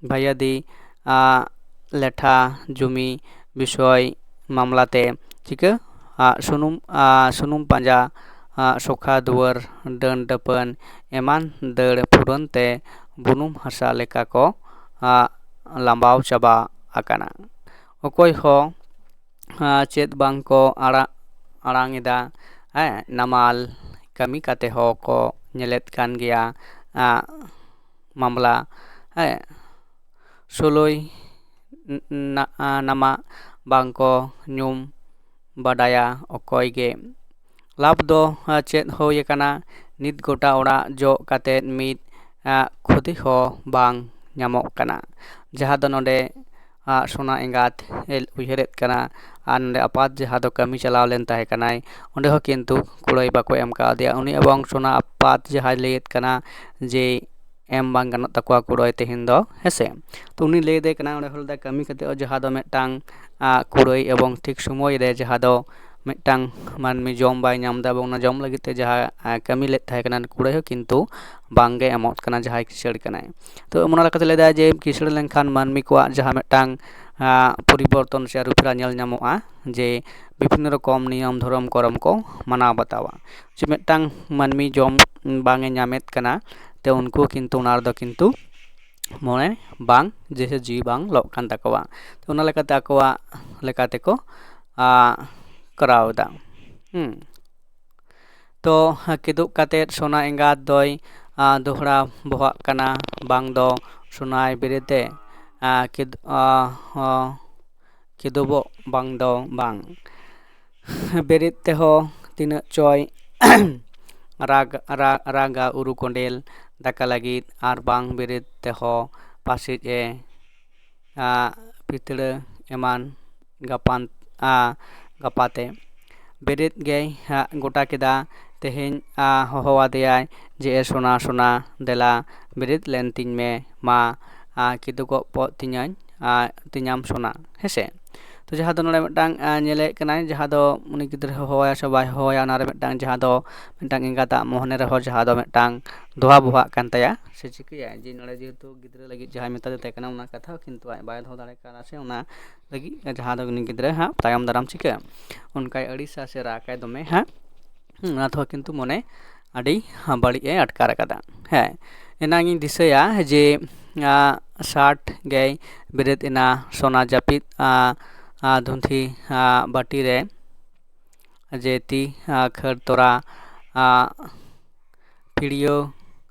ᱵᱷᱟᱹᱭᱟᱹᱫᱤ, ᱟ, ᱞᱮᱴᱷᱟ ᱡᱩᱢᱤ ᱵᱤᱥᱚᱭ ᱢᱟᱢᱞᱟ ᱛᱮ ᱪᱤᱠᱟᱹ, ᱟ, ᱥᱩᱱᱩᱢ, ᱟ, ᱥᱩᱱᱩᱢ ᱯᱟᱸᱡᱟ, ᱟ, ᱥᱚᱠᱷᱟ ᱫᱩᱣᱟᱹᱨ, ᱰᱟᱹᱱ ᱰᱟᱹᱯᱟᱹᱱ ᱮᱢᱟᱱ ᱫᱟᱹᱲ ᱯᱷᱩᱨᱟᱹᱱ ᱛᱮ ᱵᱩᱱᱩᱢ ᱦᱟᱥᱟ ᱞᱮᱠᱟ ᱠᱚ, ᱟ, ᱞᱟᱸᱵᱟᱣ ᱪᱟᱵᱟ ᱟᱠᱟᱱᱟ᱾ ᱚᱠᱚᱭ ᱦᱚᱸ, ᱟ, ᱪᱮᱫ ᱵᱟᱝ ᱠᱚ ᱟᱲᱟᱜ, ᱟᱲᱟᱝ ᱮᱫᱟ, ᱦᱮᱸ, ᱱᱟᱢᱟᱞ ᱠᱟᱹᱢᱤ ᱠᱟᱛᱮ ᱦᱚᱸ ᱠᱚ ᱧᱮᱞᱮᱫ ᱠᱟᱱ ᱜᱮᱭᱟ, ᱟ, ᱢᱟᱢᱞᱟ, ᱦᱮᱸ, ᱥᱳᱞᱳᱭ ᱱᱟ-, ᱱᱟᱢᱟ ᱵᱟᱝ ᱠᱚ ᱧᱩᱢ ᱵᱟᱰᱟᱭᱟ ᱚᱠᱚᱭ ᱜᱮ᱾ ᱞᱟᱵᱷ ᱫᱚ, ᱟ, ᱪᱮᱫ ᱦᱩᱭ ᱟᱠᱟᱱᱟ? ᱱᱤᱛ ᱜᱚᱴᱟ ᱚᱲᱟᱜ ᱡᱚᱜ ᱠᱟᱛᱮ ᱢᱤᱫ, ᱟ, ᱠᱷᱚᱛᱤ ᱦᱚᱸ ᱵᱟᱝ ᱧᱟᱢᱚᱜ ᱠᱟᱱᱟ᱾ ᱡᱟᱦᱟᱸ ᱫᱚ ᱱᱚᱰᱮ, ᱟ, ᱥᱳᱱᱟ ᱮᱸᱜᱟᱛ ᱮ ᱩᱭᱦᱟᱹᱨᱮᱫ ᱠᱟᱱᱟ ᱟᱨ ᱱᱚᱰᱮ ᱟᱯᱟᱛ ᱡᱟᱦᱟᱸ ᱫᱚ ᱠᱟᱹᱢᱤ ᱪᱟᱞᱟᱣ ᱞᱮᱱ ᱛᱟᱦᱮᱸ ᱠᱟᱱᱟᱭ, ᱚᱸᱰᱮ ᱦᱚᱸ ᱠᱤᱱᱛᱩ ᱠᱩᱲᱟᱹᱭ ᱵᱟᱠᱚ ᱮᱢ ᱠᱟᱣᱫᱮᱭᱟ᱾ ᱩᱱᱤ ᱮᱵᱚᱝ ᱥᱳᱱᱟ ᱟᱯᱟᱛ ᱡᱟᱦᱟᱸᱭ ᱞᱟᱹᱭᱮᱫ ᱠᱟᱱᱟ ᱡᱮ ᱮᱢ ᱵᱟᱝ ᱜᱟᱱᱚᱜ ᱛᱟᱠᱚᱣᱟ ᱠᱩᱲᱟᱹᱭ ᱛᱮᱦᱮᱧ ᱫᱚ, ᱦᱮᱸᱥᱮ᱾ ᱛᱚ ᱩᱱᱤ ᱞᱟᱹᱭ ᱫᱮ ᱠᱟᱱᱟ ᱚᱸᱰᱮ ᱦᱚᱸ ᱞᱟᱹᱭᱫᱟ ᱠᱟᱹᱢᱤ ᱠᱟᱛᱮ ᱦᱚᱸ ᱡᱟᱦᱟᱸ ᱫᱚ ᱢᱤᱫᱴᱟᱝ, ᱟ, ᱠᱩᱲᱟᱹᱭ ᱮᱵᱚᱝ ᱴᱷᱤᱠ ᱥᱚᱢᱚᱭ ᱨᱮ ᱡᱟᱦᱟᱸ ᱫᱚ ᱢᱤᱫᱴᱟᱝ ᱢᱟᱹᱱᱢᱤ ᱡᱚᱢ ᱵᱟᱭ ᱧᱟᱢ ᱮᱫᱟ ᱮᱵᱚᱝ ᱚᱱᱟ ᱡᱚᱢ ᱞᱟᱹᱜᱤᱫ ᱛᱮ ᱡᱟᱦᱟᱸ, ᱟ, ᱠᱟᱹᱢᱤ ᱞᱮᱫ ᱛᱟᱦᱮᱸ ᱠᱟᱱᱟ ᱠᱩᱲᱟᱹᱭ ᱦᱚᱸ ᱠᱤᱱᱛᱩ ᱵᱟᱝᱜᱮ ᱮᱢᱚᱜ ᱠᱟᱱᱟ ᱡᱟᱦᱟᱸᱭ ᱠᱤᱥᱟᱹᱬ ᱠᱟᱱᱟᱭ᱾ ᱛᱚ ᱚᱱᱟ ᱞᱮᱠᱟᱛᱮ ᱞᱟᱹᱭᱫᱟᱭ ᱡᱮ ᱠᱤᱥᱟᱹᱬ ᱞᱮᱱᱠᱷᱟᱱ ᱢᱟᱹᱱᱢᱤ ᱠᱚᱣᱟᱜ ᱡᱟᱦᱟᱸ ᱢᱤᱫᱴᱟᱝ, ᱟ, ᱯᱚᱨᱤᱵᱚᱨᱛᱚᱱ ᱥᱮ ᱟᱹᱨᱩᱯᱷᱮᱨᱟᱣ ᱧᱮᱞ ᱧᱟᱢᱚᱜᱼᱟ ᱡᱮ ᱵᱤᱵᱷᱤᱱᱱᱚ ᱨᱚᱠᱚᱢ ᱱᱤᱭᱚᱢ ᱫᱷᱚᱨᱚᱢ ᱠᱚᱨᱚᱢ ᱠᱚ ᱢᱟᱱᱟᱣ ᱵᱟᱛᱟᱣᱟ᱾ ᱡᱮ ᱢᱤᱫᱴᱟᱝ ᱢᱟᱹᱱᱢᱤ ᱡᱚᱢ ᱵᱟᱝ ᱮ ᱧᱟᱢᱮᱫ ᱠᱟᱱᱟ, ᱛᱚ ᱩᱱᱠᱩ ᱠᱤᱱᱛᱩ ᱚᱱᱟ ᱨᱮᱫᱚ ᱠᱤᱱᱛᱩ ᱢᱚᱱᱮ ᱵᱟᱝ, ᱡᱮ ᱥᱮ ᱡᱤᱣᱤ ᱵᱟᱝ ᱞᱚᱜ ᱠᱟᱱ ᱛᱟᱠᱚᱣᱟ᱾ ᱛᱚ ᱚᱱᱟ ᱞᱮᱠᱟᱛᱮ ᱟᱠᱚᱣᱟᱜ ᱞᱮᱠᱟ ᱛᱮᱠᱚ ᱟ, ᱠᱚᱨᱟᱣ ᱮᱫᱟ᱾ ᱦᱩᱸ᱾ ᱛᱚ ᱠᱤᱫᱩᱵ ᱠᱟᱛᱮᱫ ᱥᱚᱱᱟ ᱮᱸᱜᱟᱛ ᱫᱚᱭ ᱟ, ᱫᱚᱦᱲᱟ ᱵᱚᱦᱟᱜ ᱠᱟᱱᱟ, ᱵᱟᱝ ᱫᱚ ᱥᱚᱱᱟᱭ ᱵᱮᱨᱮᱫ ᱮ ᱟ, ᱠᱤᱫ-, ᱟ, ᱦᱚᱸ, ᱠᱤᱫᱩᱵᱚᱜ ᱵᱟᱝ ᱫᱚ ᱵᱟᱝ᱾ ᱵᱮᱨᱮᱫ ᱛᱮᱦᱚᱸ ᱛᱤᱱᱟᱹᱜ ᱪᱚᱭ ᱨᱟᱜᱽ, ᱨᱟᱜᱽ, ᱨᱟᱜᱟ ᱩᱨᱩ ᱠᱚᱸᱰᱮᱞ ᱫᱟᱠᱟ ᱞᱟᱹᱜᱤᱫ, ᱟᱨ ᱵᱟᱝ ᱵᱮᱨᱮᱫ ᱛᱮᱦᱚᱸ ᱯᱟᱥᱮᱡ ᱮ ᱟ, ᱯᱤᱛᱲᱟᱹ ᱮᱢᱟᱱ ᱜᱟᱯᱟᱱ, ᱟ, ᱜᱟᱯᱟᱛᱮ᱾ ᱵᱮᱨᱮᱫ ᱜᱮᱭ ᱦᱟᱸᱜ ᱜᱚᱴᱟ ᱠᱮᱫᱟ, ᱛᱮᱦᱮᱧ, ᱟ, ᱦᱚᱦᱚᱣᱟᱫᱮᱭᱟᱭ ᱡᱮ, "ᱮ ᱥᱚᱱᱟ, ᱥᱚᱱᱟ, ᱫᱮᱞᱟ, ᱵᱮᱨᱮᱫ ᱞᱮᱱ ᱛᱤᱧ ᱢᱮ, ᱢᱟ, ᱟ, ᱠᱤᱫᱩᱵᱚᱜ ᱯᱚᱫ ᱛᱤᱧᱟᱹᱧ, ᱟ, ᱛᱤᱧᱟᱢ ᱥᱚᱱᱟ", ᱦᱮᱸᱥᱮ? ᱛᱚ ᱡᱟᱦᱟᱸ ᱫᱚ ᱱᱚᱰᱮ ᱢᱤᱫᱴᱟᱝ, ᱟ, ᱧᱮᱞᱮᱫ ᱠᱟᱱᱟᱭ, ᱡᱟᱦᱟᱸ ᱫᱚ ᱩᱱᱤ ᱜᱤᱫᱽᱨᱟᱹ ᱦᱚᱦᱚᱣᱟᱭᱟ ᱥᱮ ᱵᱟᱭ ᱦᱚᱦᱚᱣᱟᱭᱟ, ᱚᱱᱟᱨᱮ ᱢᱤᱫᱴᱟᱝ, ᱡᱟᱦᱟᱸ ᱫᱚ ᱢᱤᱫᱴᱟᱝ ᱮᱸᱜᱟᱛᱟᱜ ᱢᱚᱱᱮ ᱨᱮᱦᱚᱸ ᱡᱟᱦᱟᱸ ᱫᱚ ᱢᱤᱫᱴᱟᱝ ᱫᱚᱦᱟ ᱵᱚᱦᱟᱜ ᱠᱟᱱ ᱛᱟᱭᱟ, ᱥᱮ ᱪᱤᱠᱟᱹᱭᱟᱭ ᱡᱮ ᱱᱚᱰᱮ ᱡᱮᱦᱮᱛᱩ ᱜᱤᱫᱽᱨᱟᱹ ᱞᱟᱹᱜᱤᱫ ᱡᱟᱦᱟᱸᱭ ᱢᱮᱛᱟᱫᱮ ᱛᱟᱦᱮᱸ ᱠᱟᱱᱟ ᱚᱱᱟ ᱠᱟᱛᱷᱟ, ᱠᱤᱱᱛᱩ ᱟᱡ ᱵᱟᱭ ᱫᱚᱦᱚ ᱫᱟᱲᱮ ᱠᱟᱣᱫᱟ, ᱥᱮ ᱚᱱᱟ ᱞᱟᱹᱜᱤᱫ ᱡᱟᱦᱟᱸ ᱫᱚ ᱩᱱᱤ ᱜᱤᱫᱽᱨᱟᱹ ᱦᱟᱸᱜ ᱛᱟᱭᱚᱢ ᱫᱟᱨᱟᱢ ᱪᱤᱠᱟᱹᱜᱼᱟ, ᱚᱱᱠᱟᱭ ᱟᱹᱲᱤᱥᱟ ᱥᱮ ᱨᱟᱜᱟᱭ ᱫᱚᱢᱮ ᱦᱟᱸᱜ᱾ ᱦᱩᱸ, ᱚᱱᱟ ᱛᱮᱦᱚᱸ ᱠᱤᱱᱛᱩ ᱢᱚᱱᱮ ᱟᱹᱰᱤ ᱵᱟᱹᱲᱤᱡ ᱮ ᱟᱴᱠᱟᱨ ᱟᱠᱟᱫᱟ᱾ ᱦᱮᱸ, ᱮᱱᱟᱝ ᱤᱧ ᱫᱤᱥᱟᱹᱭᱟ ᱡᱮ, ᱟ, ᱥᱟᱴ ᱜᱮᱭ ᱵᱮᱨᱮᱫ ᱮᱱᱟ, ᱥᱚᱱᱟ ᱡᱟᱹᱯᱤᱫ, ᱟ, ᱟ, ᱫᱷᱩᱱᱛᱷᱤ, ᱟ, ᱵᱟᱹᱴᱤ ᱨᱮ ᱡᱮ ᱛᱤ, ᱟ, ᱠᱷᱟᱹᱲ ᱛᱚᱨᱟ, ᱟ, ᱯᱷᱤᱲᱭᱟᱹᱣ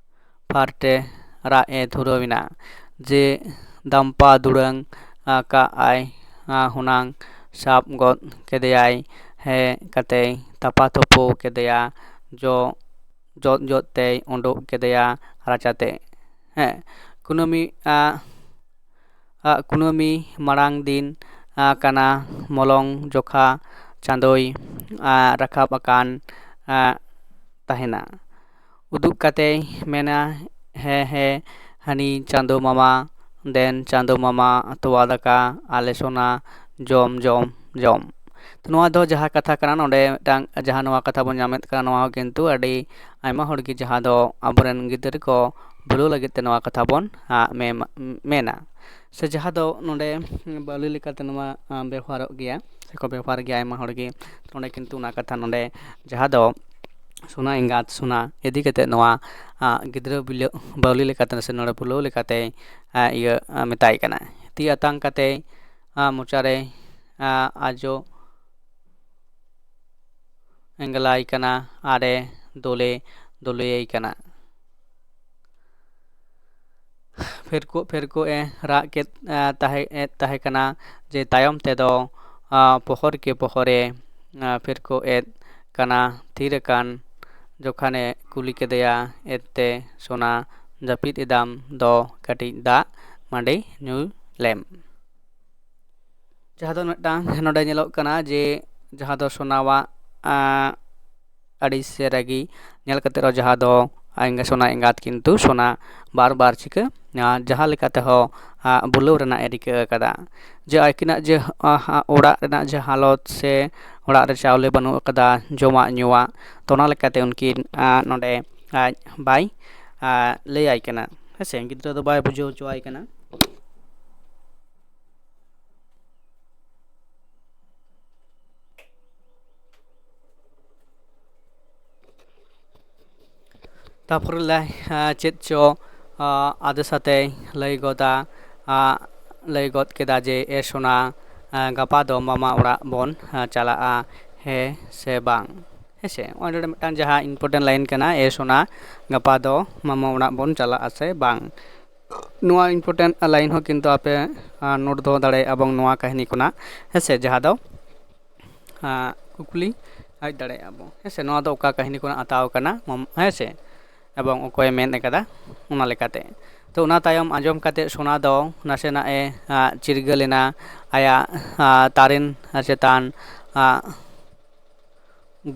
ᱯᱷᱟᱨᱴᱮ ᱨᱟᱜ ᱮ ᱫᱷᱩᱨᱟᱹᱣ ᱮᱱᱟ ᱡᱮ ᱫᱟᱢᱯᱟ ᱫᱩᱲᱟᱹᱝ ᱟᱠᱟᱫ ᱟᱭ, ᱟ, ᱦᱩᱱᱟᱝ ᱥᱟᱵ ᱜᱚᱫ ᱠᱮᱫᱮᱭᱟᱭ, ᱦᱮᱡ ᱠᱟᱛᱮᱭ ᱛᱟᱯᱟ ᱛᱩᱯᱩ ᱠᱮᱫᱮᱭᱟ, ᱡᱚ-, ᱡᱚᱫ ᱡᱚᱫ ᱛᱮᱭ ᱩᱰᱩᱠ ᱠᱮᱫᱮᱭᱟ ᱨᱟᱪᱟᱛᱮ᱾ ᱦᱮᱸ, ᱠᱩᱱᱟᱹᱢᱤ, ᱟ, ᱟ, ᱠᱩᱱᱟᱹᱢᱤ ᱢᱟᱲᱟᱝ ᱫᱤᱱ, ᱟ, ᱠᱟᱱᱟ, ᱢᱚᱞᱚᱝ ᱡᱚᱠᱷᱟ ᱪᱟᱸᱫᱚᱭ, ᱟ, ᱨᱟᱠᱟᱵ ᱟᱠᱟᱱ, ᱟ, ᱛᱟᱦᱮᱱᱟ᱾ ᱩᱫᱩᱜ ᱠᱟᱛᱮᱭ ᱢᱮᱱᱟ, "ᱦᱮᱸ, ᱦᱮᱸ, ᱦᱟᱹᱱᱤ ᱪᱟᱸᱫᱚ ᱢᱟᱢᱟ, ᱫᱮᱱ ᱪᱟᱸᱫᱚ ᱢᱟᱢᱟ, ᱛᱚᱣᱟ ᱫᱟᱠᱟ, ᱟᱞᱮ ᱥᱚᱱᱟ, ᱡᱚᱢ, ᱡᱚᱢ, ᱡᱚᱢ᱾" ᱛᱚ ᱱᱚᱣᱟ ᱫᱚ ᱡᱟᱦᱟᱸ ᱠᱟᱛᱷᱟ ᱠᱟᱱᱟ, ᱱᱚᱰᱮ ᱢᱤᱫᱴᱟᱝ ᱡᱟᱦᱟᱸ ᱱᱚᱣᱟ ᱠᱟᱛᱷᱟ ᱵᱚᱱ ᱧᱟᱢᱮᱫ ᱠᱟᱱᱟ, ᱱᱚᱣᱟ ᱦᱚᱸ ᱠᱤᱱᱛᱩ ᱟᱹᱰᱤ ᱟᱭᱢᱟ ᱦᱚᱲ ᱜᱮ ᱡᱟᱦᱟᱸ ᱫᱚ ᱟᱵᱚᱨᱮᱱ ᱜᱤᱫᱽᱨᱟᱹ ᱠᱚ ᱵᱷᱩᱞᱟᱹᱣ ᱞᱟᱹᱜᱤᱫ ᱛᱮ ᱱᱚᱣᱟ ᱠᱟᱛᱷᱟ ᱵᱚᱱ, ᱟ, ᱢᱮ-, ᱢᱮᱱᱟ, ᱥᱮ ᱡᱟᱦᱟᱸ ᱫᱚ ᱱᱚᱰᱮ ᱵᱟᱹᱣᱞᱤ ᱞᱮᱠᱟᱛᱮ ᱱᱚᱣᱟ, ᱟ, ᱵᱮᱣᱦᱟᱨᱚᱜ ᱜᱮᱭᱟ, ᱥᱮᱠᱚ ᱵᱮᱣᱦᱟᱨ ᱜᱮᱭᱟ ᱟᱭᱢᱟ ᱦᱚᱲ ᱜᱮ᱾ ᱱᱚᱰᱮ ᱠᱤᱱᱛᱩ ᱚᱱᱟ ᱠᱟᱛᱷᱟ ᱱᱚᱰᱮ ᱡᱟᱦᱟᱸ ᱫᱚ ᱥᱚᱱᱟ ᱮᱸᱜᱟᱛ ᱥᱚᱱᱟ ᱤᱫᱤ ᱠᱟᱛᱮ ᱱᱚᱣᱟ, ᱟ, ᱜᱤᱫᱽᱨᱟᱹ ᱵᱤᱞᱟᱹ-, ᱵᱟᱹᱣᱞᱤ ᱞᱮᱠᱟᱛᱮ ᱥᱮ ᱱᱚᱰᱮ ᱵᱩᱞᱟᱹᱣ ᱞᱮᱠᱟᱛᱮ, ᱟ, ᱤᱭᱟᱹ, ᱟ, ᱢᱮᱛᱟᱭ ᱠᱟᱱᱟ᱾ ᱛᱤ ᱟᱛᱟᱝ ᱠᱟᱛᱮ, ᱟ, ᱢᱚᱪᱟᱨᱮ, ᱟ, ᱟᱡᱚ ᱮᱸᱜᱞᱟᱭ ᱠᱟᱱᱟ ᱟᱨᱮ ᱫᱳᱞᱮ ᱫᱳᱞᱮᱭᱟᱭ ᱠᱟᱱᱟ᱾ ᱯᱷᱮᱨᱠᱚᱜ ᱯᱷᱮᱨᱠᱚᱜ ᱮ ᱨᱟᱜ ᱠᱮᱫ, ᱟ, ᱛᱟᱦᱮᱸ, ᱮᱫ ᱛᱟᱦᱮᱸ ᱠᱟᱱᱟ ᱡᱮ ᱛᱟᱭᱚᱢ ᱛᱮᱫᱚ, ᱟ, ᱯᱚᱦᱚᱨ ᱠᱮ ᱯᱚᱦᱚᱨᱮ, ᱟ, ᱯᱷᱮᱨᱠᱚᱜ ᱮᱫ ᱠᱟᱱᱟ᱾ ᱛᱷᱤᱨ ᱟᱠᱟᱱ ᱡᱚᱠᱷᱟᱱᱮ ᱠᱩᱞᱤ ᱠᱮᱫᱮᱭᱟ, "ᱮᱱᱛᱮ ᱥᱚᱱᱟ, ᱡᱟᱹᱯᱤᱫ ᱮᱫᱟᱢ ᱫᱚ ᱠᱟᱹᱴᱤᱡ ᱫᱟᱜ ᱢᱟᱹᱰᱤ ᱧᱩ ᱞᱮᱢ?" ᱡᱟᱦᱟᱸ ᱫᱚ ᱢᱤᱫᱴᱟᱝ ᱱᱚᱰᱮ ᱧᱮᱞᱚᱜ ᱠᱟᱱᱟ ᱡᱮ ᱡᱟᱦᱟᱸ ᱫᱚ ᱥᱚᱱᱟᱣᱟᱜ, ᱟᱸ, ᱟᱹᱲᱤᱥ ᱥᱮ ᱨᱟᱹᱜᱤ ᱧᱮᱞ ᱠᱟᱛᱮ ᱨᱮᱦᱚᱸ ᱡᱟᱦᱟᱸ ᱫᱚ ᱮᱸᱜᱟ-, ᱥᱚᱱᱟ ᱮᱸᱜᱟᱛ ᱠᱤᱱᱛᱩ ᱥᱚᱱᱟ ᱵᱟᱨ ᱵᱟᱨ ᱪᱤᱠᱟᱹ, ᱟᱸ, ᱡᱟᱦᱟᱸ ᱞᱮᱠᱟ ᱛᱮᱦᱚᱸ, ᱟᱸ, ᱵᱩᱞᱟᱹᱣ ᱨᱮᱱᱟᱜ ᱮ ᱨᱤᱠᱟᱹ ᱟᱠᱟᱫᱟ ᱡᱮ ᱟᱹᱠᱤᱱᱟᱜ ᱡᱮ, ᱟᱸ, ᱦᱟᱸ, ᱚᱲᱟᱜ ᱨᱮᱱᱟᱜ ᱡᱮ ᱦᱟᱞᱚᱛ ᱥᱮ ᱚᱲᱟᱜ ᱨᱮ ᱪᱟᱣᱞᱮ ᱵᱟᱹᱱᱩᱜ ᱟᱠᱟᱫᱟ, ᱡᱚᱢᱟᱜ ᱧᱩᱣᱟᱜ, ᱛᱚ ᱚᱱᱟ ᱞᱮᱠᱟᱛᱮ ᱩᱱᱠᱤᱱ, ᱟᱸ, ᱱᱚᱰᱮ ᱟᱡ ᱵᱟᱭ, ᱟᱸ, ᱞᱟᱹᱭᱟᱭ ᱠᱟᱱᱟ, ᱦᱮᱸ ᱥᱮ, ᱜᱤᱫᱽᱨᱟᱹ ᱫᱚ ᱵᱟᱭ ᱵᱩᱡᱷᱟᱹᱣ ᱦᱚᱪᱚᱣᱟᱭ ᱠᱟᱱᱟ᱾ ᱛᱟᱨᱯᱚᱨᱮ ᱞᱟᱹᱭ, ᱟᱸ, ᱪᱮᱫ ᱪᱚ, ᱟᱸ, ᱟᱫᱮᱥ ᱟᱛᱮᱭ ᱞᱟᱹᱭ ᱜᱚᱫᱟ, ᱟᱸ, ᱞᱟᱹᱭ ᱜᱚᱫ ᱠᱮᱫᱟ ᱡᱮ, "ᱮ ᱥᱳᱱᱟ, ᱟᱸ, ᱜᱟᱯᱟ ᱫᱚ ᱢᱟᱢᱟ ᱚᱲᱟᱜ ᱵᱚᱱ, ᱟᱸ, ᱪᱟᱞᱟᱜᱼᱟ, ᱦᱮᱸ ᱥᱮ ᱵᱟᱝ?" ᱦᱮᱸ ᱥᱮ, ᱱᱚᱜᱼᱚᱭ ᱱᱚᱰᱮ ᱢᱤᱫᱴᱟᱝ ᱡᱟᱦᱟᱸ important line ᱠᱟᱱᱟ, "ᱮ ᱥᱳᱱᱟ, ᱜᱟᱯᱟ ᱫᱚ ᱢᱟᱢᱟ ᱚᱲᱟᱜ ᱵᱚᱱ ᱪᱟᱞᱟᱜᱼᱟ ᱥᱮ ᱵᱟᱝ?" ᱱᱚᱣᱟ important line ᱦᱚᱸ ᱠᱤᱱᱛᱩ ᱟᱯᱮ, ᱟᱸ, note ᱫᱚᱦᱚ ᱫᱟᱲᱮᱭᱟᱜᱼᱟ ᱵᱚᱱ ᱱᱚᱣᱟ ᱠᱟᱹᱦᱱᱤ ᱠᱷᱚᱱᱟᱜ, ᱦᱮᱸ ᱥᱮ, ᱡᱟᱦᱟᱸ ᱫᱚ, ᱟᱸ, ᱠᱩᱠᱞᱤ ᱦᱮᱡ ᱫᱟᱲᱮᱭᱟᱜᱼᱟ ᱵᱚᱱ, ᱦᱮᱸ ᱥᱮ, ᱱᱚᱣᱟ ᱫᱚ ᱚᱠᱟ ᱠᱟᱹᱦᱱᱤ ᱠᱷᱚᱱᱟᱜ ᱦᱟᱛᱟᱣ ᱠᱟᱱᱟ, ᱢᱚᱢ-, ᱦᱮᱸ ᱥᱮ, ᱮᱵᱚᱝ ᱚᱠᱚᱭᱮ ᱢᱮᱱ ᱟᱠᱟᱫᱟ, ᱚᱱᱟ ᱞᱮᱠᱟᱛᱮ᱾ ᱛᱚ, ᱚᱱᱟ ᱛᱟᱭᱚᱢ ᱟᱸᱡᱚᱢ ᱠᱟᱛᱮ ᱥᱳᱱᱟ ᱫᱚ ᱱᱟᱥᱮᱱᱟᱜ ᱮ, ᱟᱸ, ᱪᱤᱨᱜᱟᱹᱞ ᱮᱱᱟ᱾ ᱟᱭᱟᱜ, ᱟᱸ, ᱛᱟᱨᱮᱱ ᱪᱮᱛᱟᱱ, ᱟᱸ,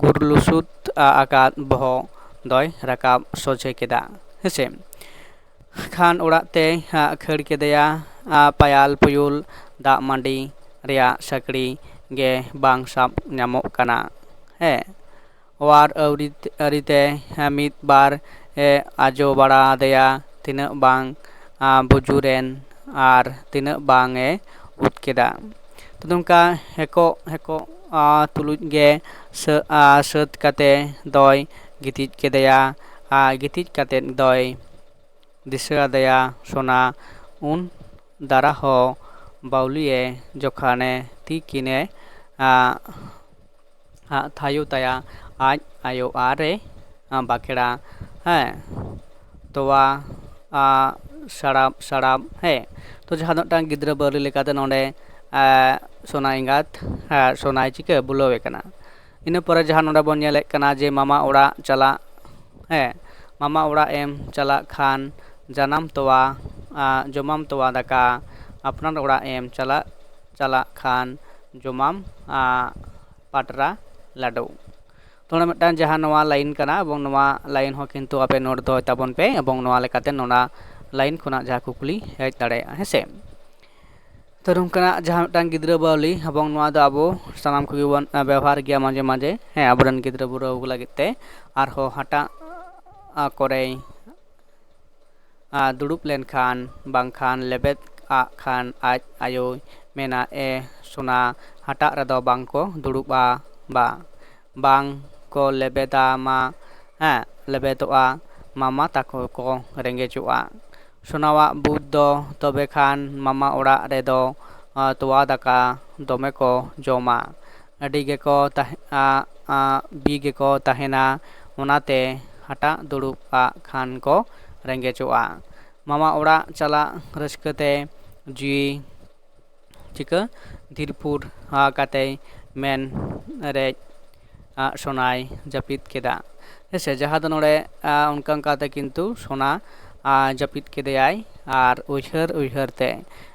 ᱜᱩᱨᱞᱩᱥᱩᱫ ᱟᱠᱟᱫ ᱵᱚᱦᱚᱜ ᱫᱚᱭ ᱨᱟᱠᱟᱵ ᱥᱚᱡᱷᱮ ᱠᱮᱫᱟ, ᱦᱮᱸᱥᱮ᱾ ᱠᱷᱟᱱ ᱚᱲᱟᱜ ᱛᱮᱭ, ᱟ, ᱠᱷᱟᱹᱲ ᱠᱮᱫᱮᱭᱟ, ᱟ, ᱯᱟᱭᱟᱞ ᱯᱩᱭᱩᱞ ᱫᱟᱜ ᱢᱟᱹᱰᱤ ᱨᱮᱭᱟᱜ ᱥᱟᱹᱠᱲᱤ ᱜᱮ ᱵᱟᱝ ᱥᱟᱵ ᱧᱟᱢᱚᱜ ᱠᱟᱱᱟ᱾ ᱦᱮᱸ, ᱚᱣᱟᱨ ᱟᱹᱣᱨᱤ, ᱟᱹᱨᱤᱛᱮ, ᱦᱮᱸ, ᱢᱤᱫ ᱵᱟᱨ ᱮ ᱟᱡᱚ ᱵᱟᱲᱟ ᱟᱫᱮᱭᱟ, ᱛᱤᱱᱟᱹᱜ ᱵᱟᱝ, ᱟ, ᱵᱩᱡᱩᱨᱮᱱ ᱟᱨ ᱛᱤᱱᱟᱹᱜ ᱵᱟᱝ ᱮ ᱩᱫ ᱠᱮᱫᱟ᱾ ᱛᱚ ᱱᱚᱝᱠᱟ ᱦᱮᱠᱚᱜ ᱦᱮᱠᱚᱜ ᱟ, ᱛᱩᱞᱩᱡ ᱜᱮ ᱥᱟᱹ-, ᱟ, ᱥᱟᱹᱛ ᱠᱟᱛᱮ ᱫᱚᱭ ᱜᱤᱛᱤᱡ ᱠᱮᱫᱮᱭᱟ᱾ ᱟ, ᱜᱤᱛᱤᱡ ᱠᱟᱛᱮ ᱫᱚᱭ ᱫᱤᱥᱟᱹ ᱟᱫᱮᱭᱟ ᱥᱚᱱᱟ᱾ ᱩᱱ ᱫᱟᱨᱟ ᱦᱚᱸ ᱵᱟᱹᱣᱞᱤᱭᱮ ᱡᱚᱠᱷᱟᱱᱮ ᱛᱤ ᱠᱤᱱᱮ, ᱟ, ᱟ, ᱛᱷᱟᱭᱚ ᱛᱟᱭᱟ ᱟᱡ ᱟᱭᱳ ᱟᱨᱮ, ᱟ, ᱵᱟᱠᱷᱮᱲᱟ, ᱦᱮᱸ, ᱛᱚᱣᱟ, ᱟ, ᱥᱟᱲᱟᱯ, ᱥᱟᱲᱟᱯ, ᱦᱮᱸ᱾ ᱛᱚ ᱡᱟᱦᱟᱸ ᱫᱚ ᱢᱤᱫᱴᱟᱝ ᱜᱤᱫᱽᱨᱟᱹ ᱵᱟᱹᱣᱞᱤ ᱞᱮᱠᱟᱛᱮ ᱱᱚᱰᱮ, ᱟ, ᱥᱚᱱᱟ ᱮᱸᱜᱟᱛ, ᱟ, ᱥᱚᱱᱟᱭ ᱪᱤᱠᱟᱹ ᱵᱩᱞᱟᱹᱣᱮ ᱠᱟᱱᱟ᱾ ᱤᱱᱟᱹ ᱯᱚᱨᱮ ᱡᱟᱦᱟᱸ ᱱᱚᱰᱮ ᱵᱚᱱ ᱧᱮᱞᱮᱫ ᱠᱟᱱᱟ ᱡᱮ ᱢᱟᱢᱟ ᱚᱲᱟᱜ ᱪᱟᱞᱟᱜ, ᱦᱮᱸ, ᱢᱟᱢᱟ ᱚᱲᱟᱜ ᱮᱢ ᱪᱟᱞᱟᱜ ᱠᱷᱟᱱ ᱡᱟᱱᱟᱢ ᱛᱚᱣᱟ, ᱟ, ᱡᱚᱢᱟᱢ ᱛᱚᱣᱟ ᱫᱟᱠᱟ, ᱟᱯᱱᱟᱨ ᱚᱲᱟᱜ ᱮᱢ ᱪᱟᱞᱟᱜ, ᱪᱟᱞᱟᱜ ᱠᱷᱟᱱ ᱡᱚᱢᱟᱢ, ᱟ, ᱯᱟᱴᱨᱟ ᱞᱟᱹᱰᱩ᱾ ᱛᱚ ᱱᱚᱰᱮ ᱢᱤᱫᱴᱟᱝ ᱡᱟᱦᱟᱸ ᱱᱚᱣᱟ ᱞᱟᱭᱤᱱ ᱠᱟᱱᱟ, ᱮᱵᱚᱝ ᱱᱚᱣᱟ ᱞᱟᱭᱤᱱ ᱦᱚᱸ ᱠᱤᱱᱛᱩ ᱟᱯᱮ ᱱᱳᱴ ᱫᱚᱦᱚᱭ ᱛᱟᱵᱚᱱ ᱯᱮ, ᱮᱵᱚᱝ ᱱᱚᱣᱟ ᱞᱮᱠᱟᱛᱮ ᱱᱚᱣᱟ ᱞᱟᱭᱤᱱ ᱠᱷᱚᱱᱟᱜ ᱡᱟᱦᱟᱸ ᱠᱩᱠᱞᱤ ᱦᱮᱡ ᱫᱟᱲᱮᱭᱟᱜᱼᱟ, ᱦᱮᱸ ᱥᱮ᱾ ᱛᱚ ᱱᱚᱝᱠᱟᱱᱟᱜ ᱡᱟᱦᱟᱸ ᱢᱤᱫᱴᱟᱝ ᱜᱤᱫᱽᱨᱟᱹ ᱵᱟᱹᱣᱞᱤ, ᱮᱵᱚᱝ ᱱᱚᱣᱟ ᱫᱚ ᱟᱵᱚ ᱥᱟᱱᱟᱢ ᱠᱚᱜᱮ ᱵᱚᱱ, ᱟ, ᱵᱮᱵᱚᱦᱟᱨ ᱜᱮᱭᱟ ᱢᱟᱡᱷᱮ ᱢᱟᱡᱷᱮ, ᱦᱮᱸ, ᱟᱵᱚᱨᱮᱱ ᱜᱤᱫᱽᱨᱟᱹ ᱵᱩᱨᱟᱹᱣ ᱠᱚ ᱞᱟᱹᱜᱤᱫ ᱛᱮ᱾ ᱟᱨᱦᱚᱸ ᱦᱟᱴᱟᱜ, ᱟ, ᱠᱚᱨᱮᱭ, ᱟ, ᱫᱩᱲᱩᱵ ᱞᱮᱱᱠᱷᱟᱱ ᱵᱟᱝᱠᱷᱟᱱ ᱞᱮᱵᱮᱫ ᱟᱜ ᱠᱷᱟᱱ ᱟᱡ ᱟᱭᱳᱭ ᱢᱮᱱᱟ, "ᱮ ᱥᱚᱱᱟ, ᱦᱟᱴᱟᱜ ᱨᱮᱫᱚ ᱵᱟᱝ ᱠᱚ ᱫᱩᱲᱩᱵᱼᱟ, ᱵᱟ, ᱵᱟᱝ ᱠᱚ ᱞᱮᱵᱮᱫᱟ ᱢᱟ, ᱦᱮᱸ, ᱞᱮᱵᱮᱫᱚᱜᱼᱟ, ᱢᱟᱢᱟ ᱛᱟᱠᱚ ᱠᱚ ᱨᱮᱸᱜᱮᱡᱚᱜᱼᱟ᱾" ᱥᱚᱱᱟᱣᱟᱜ ᱵᱩᱡᱽ ᱫᱚ ᱛᱚᱵᱮ ᱠᱷᱟᱱ ᱢᱟᱢᱟ ᱚᱲᱟᱜ ᱨᱮᱫᱚ, ᱟ, ᱛᱚᱣᱟ ᱫᱟᱠᱟ ᱫᱚᱢᱮ ᱠᱚ ᱡᱚᱢᱟ᱾ ᱟᱹᱰᱤ ᱜᱮᱠᱚ ᱛᱟᱦᱮᱸ, ᱟ, ᱟ, ᱵᱤ ᱜᱮᱠᱚ ᱛᱟᱦᱮᱱᱟ, ᱚᱱᱟᱛᱮ ᱦᱟᱴᱟᱜ ᱫᱩᱲᱩᱵ ᱟᱜ ᱠᱷᱟᱱ ᱠᱚ ᱨᱮᱸᱜᱮᱡᱚᱜᱼᱟ᱾ ᱢᱟᱢᱟ ᱚᱲᱟᱜ ᱪᱟᱞᱟᱜ ᱨᱟᱹᱥᱠᱟᱹ ᱛᱮ ᱡᱤᱣᱤ ᱪᱤᱠᱟᱹ ᱫᱷᱤᱨᱯᱷᱩᱨ, ᱟ, ᱠᱟᱛᱮᱭ ᱢᱮᱱ ᱨᱮᱡ, ᱟ, ᱥᱚᱱᱟᱭ ᱡᱟᱹᱯᱤᱫ ᱠᱮᱫᱟ᱾ ᱦᱮᱸ ᱥᱮ, ᱡᱟᱦᱟᱸ ᱫᱚ ᱱᱚᱰᱮ, ᱟ, ᱚᱱᱠᱟ ᱚᱱᱠᱟ ᱛᱮ ᱠᱤᱱᱛᱩ ᱥᱚᱱᱟ, ᱟ, ᱡᱟᱹᱯᱤᱫ ᱠᱮᱫᱮᱭᱟᱭ ᱟᱨ ᱩᱭᱦᱟᱹᱨ ᱩᱭᱦᱟᱹᱨ ᱛᱮ᱾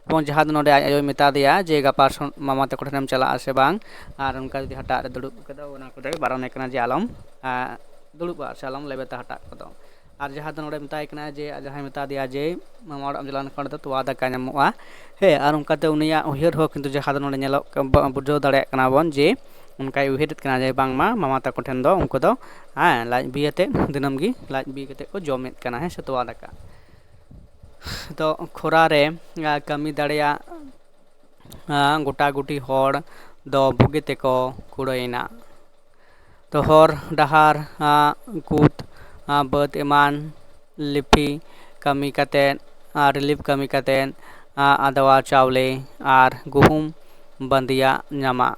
ᱮᱵᱚᱝ ᱡᱟᱦᱟᱸ ᱫᱚ ᱱᱚᱰᱮ ᱟᱡ ᱟᱭᱳᱭ ᱢᱮᱛᱟ ᱫᱮᱭᱟ ᱡᱮ ᱜᱟᱯᱟ ᱥᱚ-, ᱢᱟᱢᱟ ᱛᱟᱠᱚ ᱴᱷᱮᱱᱮᱢ ᱪᱟᱞᱟᱜᱼᱟ ᱥᱮ ᱵᱟᱝ, ᱟᱨ ᱚᱱᱠᱟ ᱡᱩᱫᱤ ᱦᱟᱴᱟᱜ ᱨᱮ ᱫᱩᱲᱩᱵ ᱠᱟᱛᱮ ᱚᱱᱟ ᱠᱚᱫᱚᱭ ᱵᱟᱨᱚᱱᱮ ᱠᱟᱱᱟ ᱡᱮ ᱟᱞᱚᱢ, ᱟ, ᱫᱩᱲᱩᱵᱼᱟ ᱥᱮ ᱟᱞᱚᱢ ᱞᱮᱵᱮᱫᱟ ᱦᱟᱴᱟᱜ ᱠᱚᱫᱚ᱾ ᱟᱨ ᱡᱟᱦᱟᱸ ᱫᱚ ᱱᱚᱰᱮ ᱢᱮᱛᱟᱭ ᱠᱟᱱᱟ ᱡᱮ, ᱡᱟᱦᱟᱸᱭ ᱢᱮᱛᱟ ᱫᱮᱭᱟ ᱡᱮ ᱢᱟᱢᱟ ᱚᱲᱟᱜ ᱮᱢ ᱪᱟᱞᱟᱣ ᱞᱮᱱᱠᱷᱟᱱ ᱚᱸᱰᱮ ᱫᱚ ᱛᱚᱣᱟ ᱫᱟᱠᱟ ᱧᱟᱢᱚᱜᱼᱟ᱾ ᱦᱮᱸ, ᱟᱨ ᱚᱱᱠᱟᱛᱮ ᱩᱱᱤᱭᱟᱜ ᱩᱭᱦᱟᱹᱨ ᱦᱚᱸ ᱠᱤᱱᱛᱩ ᱡᱟᱦᱟᱸ ᱫᱚ ᱱᱚᱰᱮ ᱧᱮᱞᱚᱜ ᱠᱟ-, ᱵᱟ-, ᱵᱩᱡᱷᱟᱹᱣ ᱫᱟᱲᱮᱭᱟᱜ ᱠᱟᱱᱟ ᱵᱚᱱ ᱡᱮ ᱚᱱᱠᱟᱭ ᱩᱭᱦᱟᱹᱨᱮᱫ ᱠᱟᱱᱟ ᱡᱮ ᱵᱟᱝᱢᱟ ᱢᱟᱢᱟ ᱛᱟᱠᱚ ᱴᱷᱮᱱ ᱫᱚ ᱩᱱᱠᱩ ᱫᱚ, ᱦᱮᱸ, ᱞᱟᱡ ᱵᱤ ᱟᱛᱮᱫ ᱫᱤᱱᱟᱹᱢ ᱜᱮ ᱞᱟᱡ ᱵᱤ ᱠᱟᱛᱮᱫ ᱠᱚ ᱡᱚᱢᱮᱫ ᱠᱟᱱᱟ, ᱦᱮᱸ ᱥᱮ, ᱛᱚᱣᱟ ᱫᱟᱠᱟ᱾ ᱛᱚ ᱠᱷᱚᱨᱟ ᱨᱮ, ᱟ, ᱠᱟᱹᱢᱤ ᱫᱟᱲᱮᱭᱟᱜ ᱜᱚᱴᱟ ᱜᱩᱴᱤ ᱦᱚᱲ ᱫᱚ ᱵᱩᱜᱤ ᱛᱮᱠᱚ ᱠᱩᱲᱟᱹᱭᱮᱱᱟ᱾ ᱛᱚ ᱦᱚᱨ ᱰᱟᱦᱟᱨ, ᱠᱩᱫ, ᱵᱟᱹᱫᱽ ᱮᱢᱟᱱ ᱞᱤᱯᱷᱤ ᱠᱟᱹᱢᱤ ᱠᱟᱛᱮᱫ, ᱨᱤᱞᱤᱯᱷ ᱠᱟᱹᱢᱤ ᱠᱟᱛᱮᱫ, ᱟᱫᱽᱣᱟ ᱪᱟᱣᱞᱮ ᱟᱨ ᱜᱩᱦᱩᱢ ᱵᱟᱸᱫᱤᱭᱟᱜ ᱧᱟᱢᱟ᱾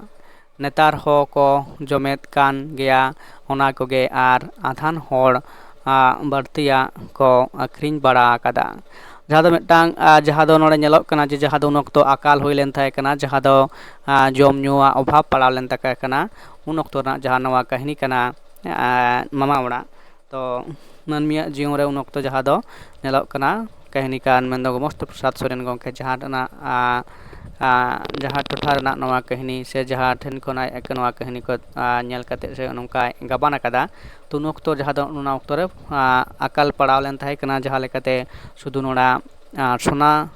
ᱱᱮᱛᱟᱨ ᱦᱚᱸᱠᱚ ᱡᱚᱢᱮᱫ ᱠᱟᱱ ᱜᱮᱭᱟ ᱚᱱᱟ ᱠᱚᱜᱮ, ᱟᱨ ᱟᱫᱷᱟᱱ ᱦᱚᱲ ᱵᱟᱹᱲᱛᱤᱭᱟᱜ ᱠᱚ ᱟᱹᱠᱷᱨᱤᱧ ᱵᱟᱲᱟ ᱟᱠᱟᱫᱟ᱾ ᱡᱟᱦᱟᱸ ᱫᱚ ᱢᱤᱫᱴᱟᱝ, ᱡᱟᱦᱟᱸ ᱫᱚ ᱱᱚᱰᱮ ᱧᱮᱞᱚᱜ ᱠᱟᱱᱟ ᱡᱮ ᱡᱟᱦᱟᱸ ᱫᱚ ᱩᱱ ᱚᱠᱛᱚ ᱟᱠᱟᱞ ᱦᱩᱭ ᱞᱮᱱ ᱛᱟᱦᱮᱸ ᱠᱟᱱᱟ, ᱡᱟᱦᱟᱸ ᱫᱚ ᱡᱚᱢ ᱧᱩᱣᱟᱜ ᱚᱵᱷᱟᱵᱽ ᱯᱟᱲᱟᱣ ᱞᱮᱱ ᱛᱟᱠᱚ ᱠᱟᱱᱟ, ᱩᱱ ᱚᱠᱛᱚ ᱨᱮᱱᱟᱜ ᱡᱟᱦᱟᱸ ᱱᱚᱣᱟ ᱠᱟᱹᱦᱱᱤ ᱠᱟᱱᱟ ᱢᱟᱢᱟ ᱚᱲᱟᱜ᱾ ᱛᱚ ᱢᱟᱹᱱᱢᱤᱭᱟᱜ ᱡᱤᱭᱚᱱ ᱨᱮ ᱩᱱ ᱚᱠᱛᱚ ᱡᱟᱦᱟᱸ ᱫᱚ ᱧᱮᱞᱚᱜ ᱠᱟᱱᱟ ᱠᱟᱹᱦᱱᱤ ᱠᱟᱨ ᱢᱮᱱᱫᱚ ᱜᱳᱢᱚᱥᱛᱚ ᱯᱨᱚᱥᱟᱫᱽ ᱥᱚᱨᱮᱱ ᱜᱚᱢᱠᱮ, ᱡᱟᱦᱟᱸ ᱨᱮᱱᱟᱜ ᱡᱟᱦᱟᱸ ᱴᱚᱴᱷᱟ ᱨᱮᱱᱟᱜ ᱱᱚᱣᱟ ᱠᱟᱹᱦᱱᱤ ᱥᱮ ᱡᱟᱦᱟᱸ ᱴᱷᱮᱱ ᱠᱷᱚᱱ ᱟᱡ ᱱᱚᱣᱟ ᱠᱟᱹᱦᱱᱤ ᱠᱚ ᱧᱮᱞ ᱠᱟᱛᱮ ᱥᱮ ᱱᱚᱝᱠᱟᱭ ᱜᱟᱵᱟᱱ ᱟᱠᱟᱫᱟ᱾ ᱛᱚ ᱩᱱ ᱚᱠᱛᱚ ᱡᱟᱦᱟᱸ ᱫᱚ ᱚᱱᱟ ᱚᱠᱛᱚ ᱨᱮ ᱟᱠᱟᱞ ᱯᱟᱲᱟᱣ ᱞᱮᱱ ᱛᱟᱦᱮᱸ ᱠᱟᱱᱟ, ᱡᱟᱦᱟᱸ ᱞᱮᱠᱟᱛᱮ ᱥᱩᱫᱷᱩ ᱱᱚᱰᱟ ᱥᱳᱱᱟ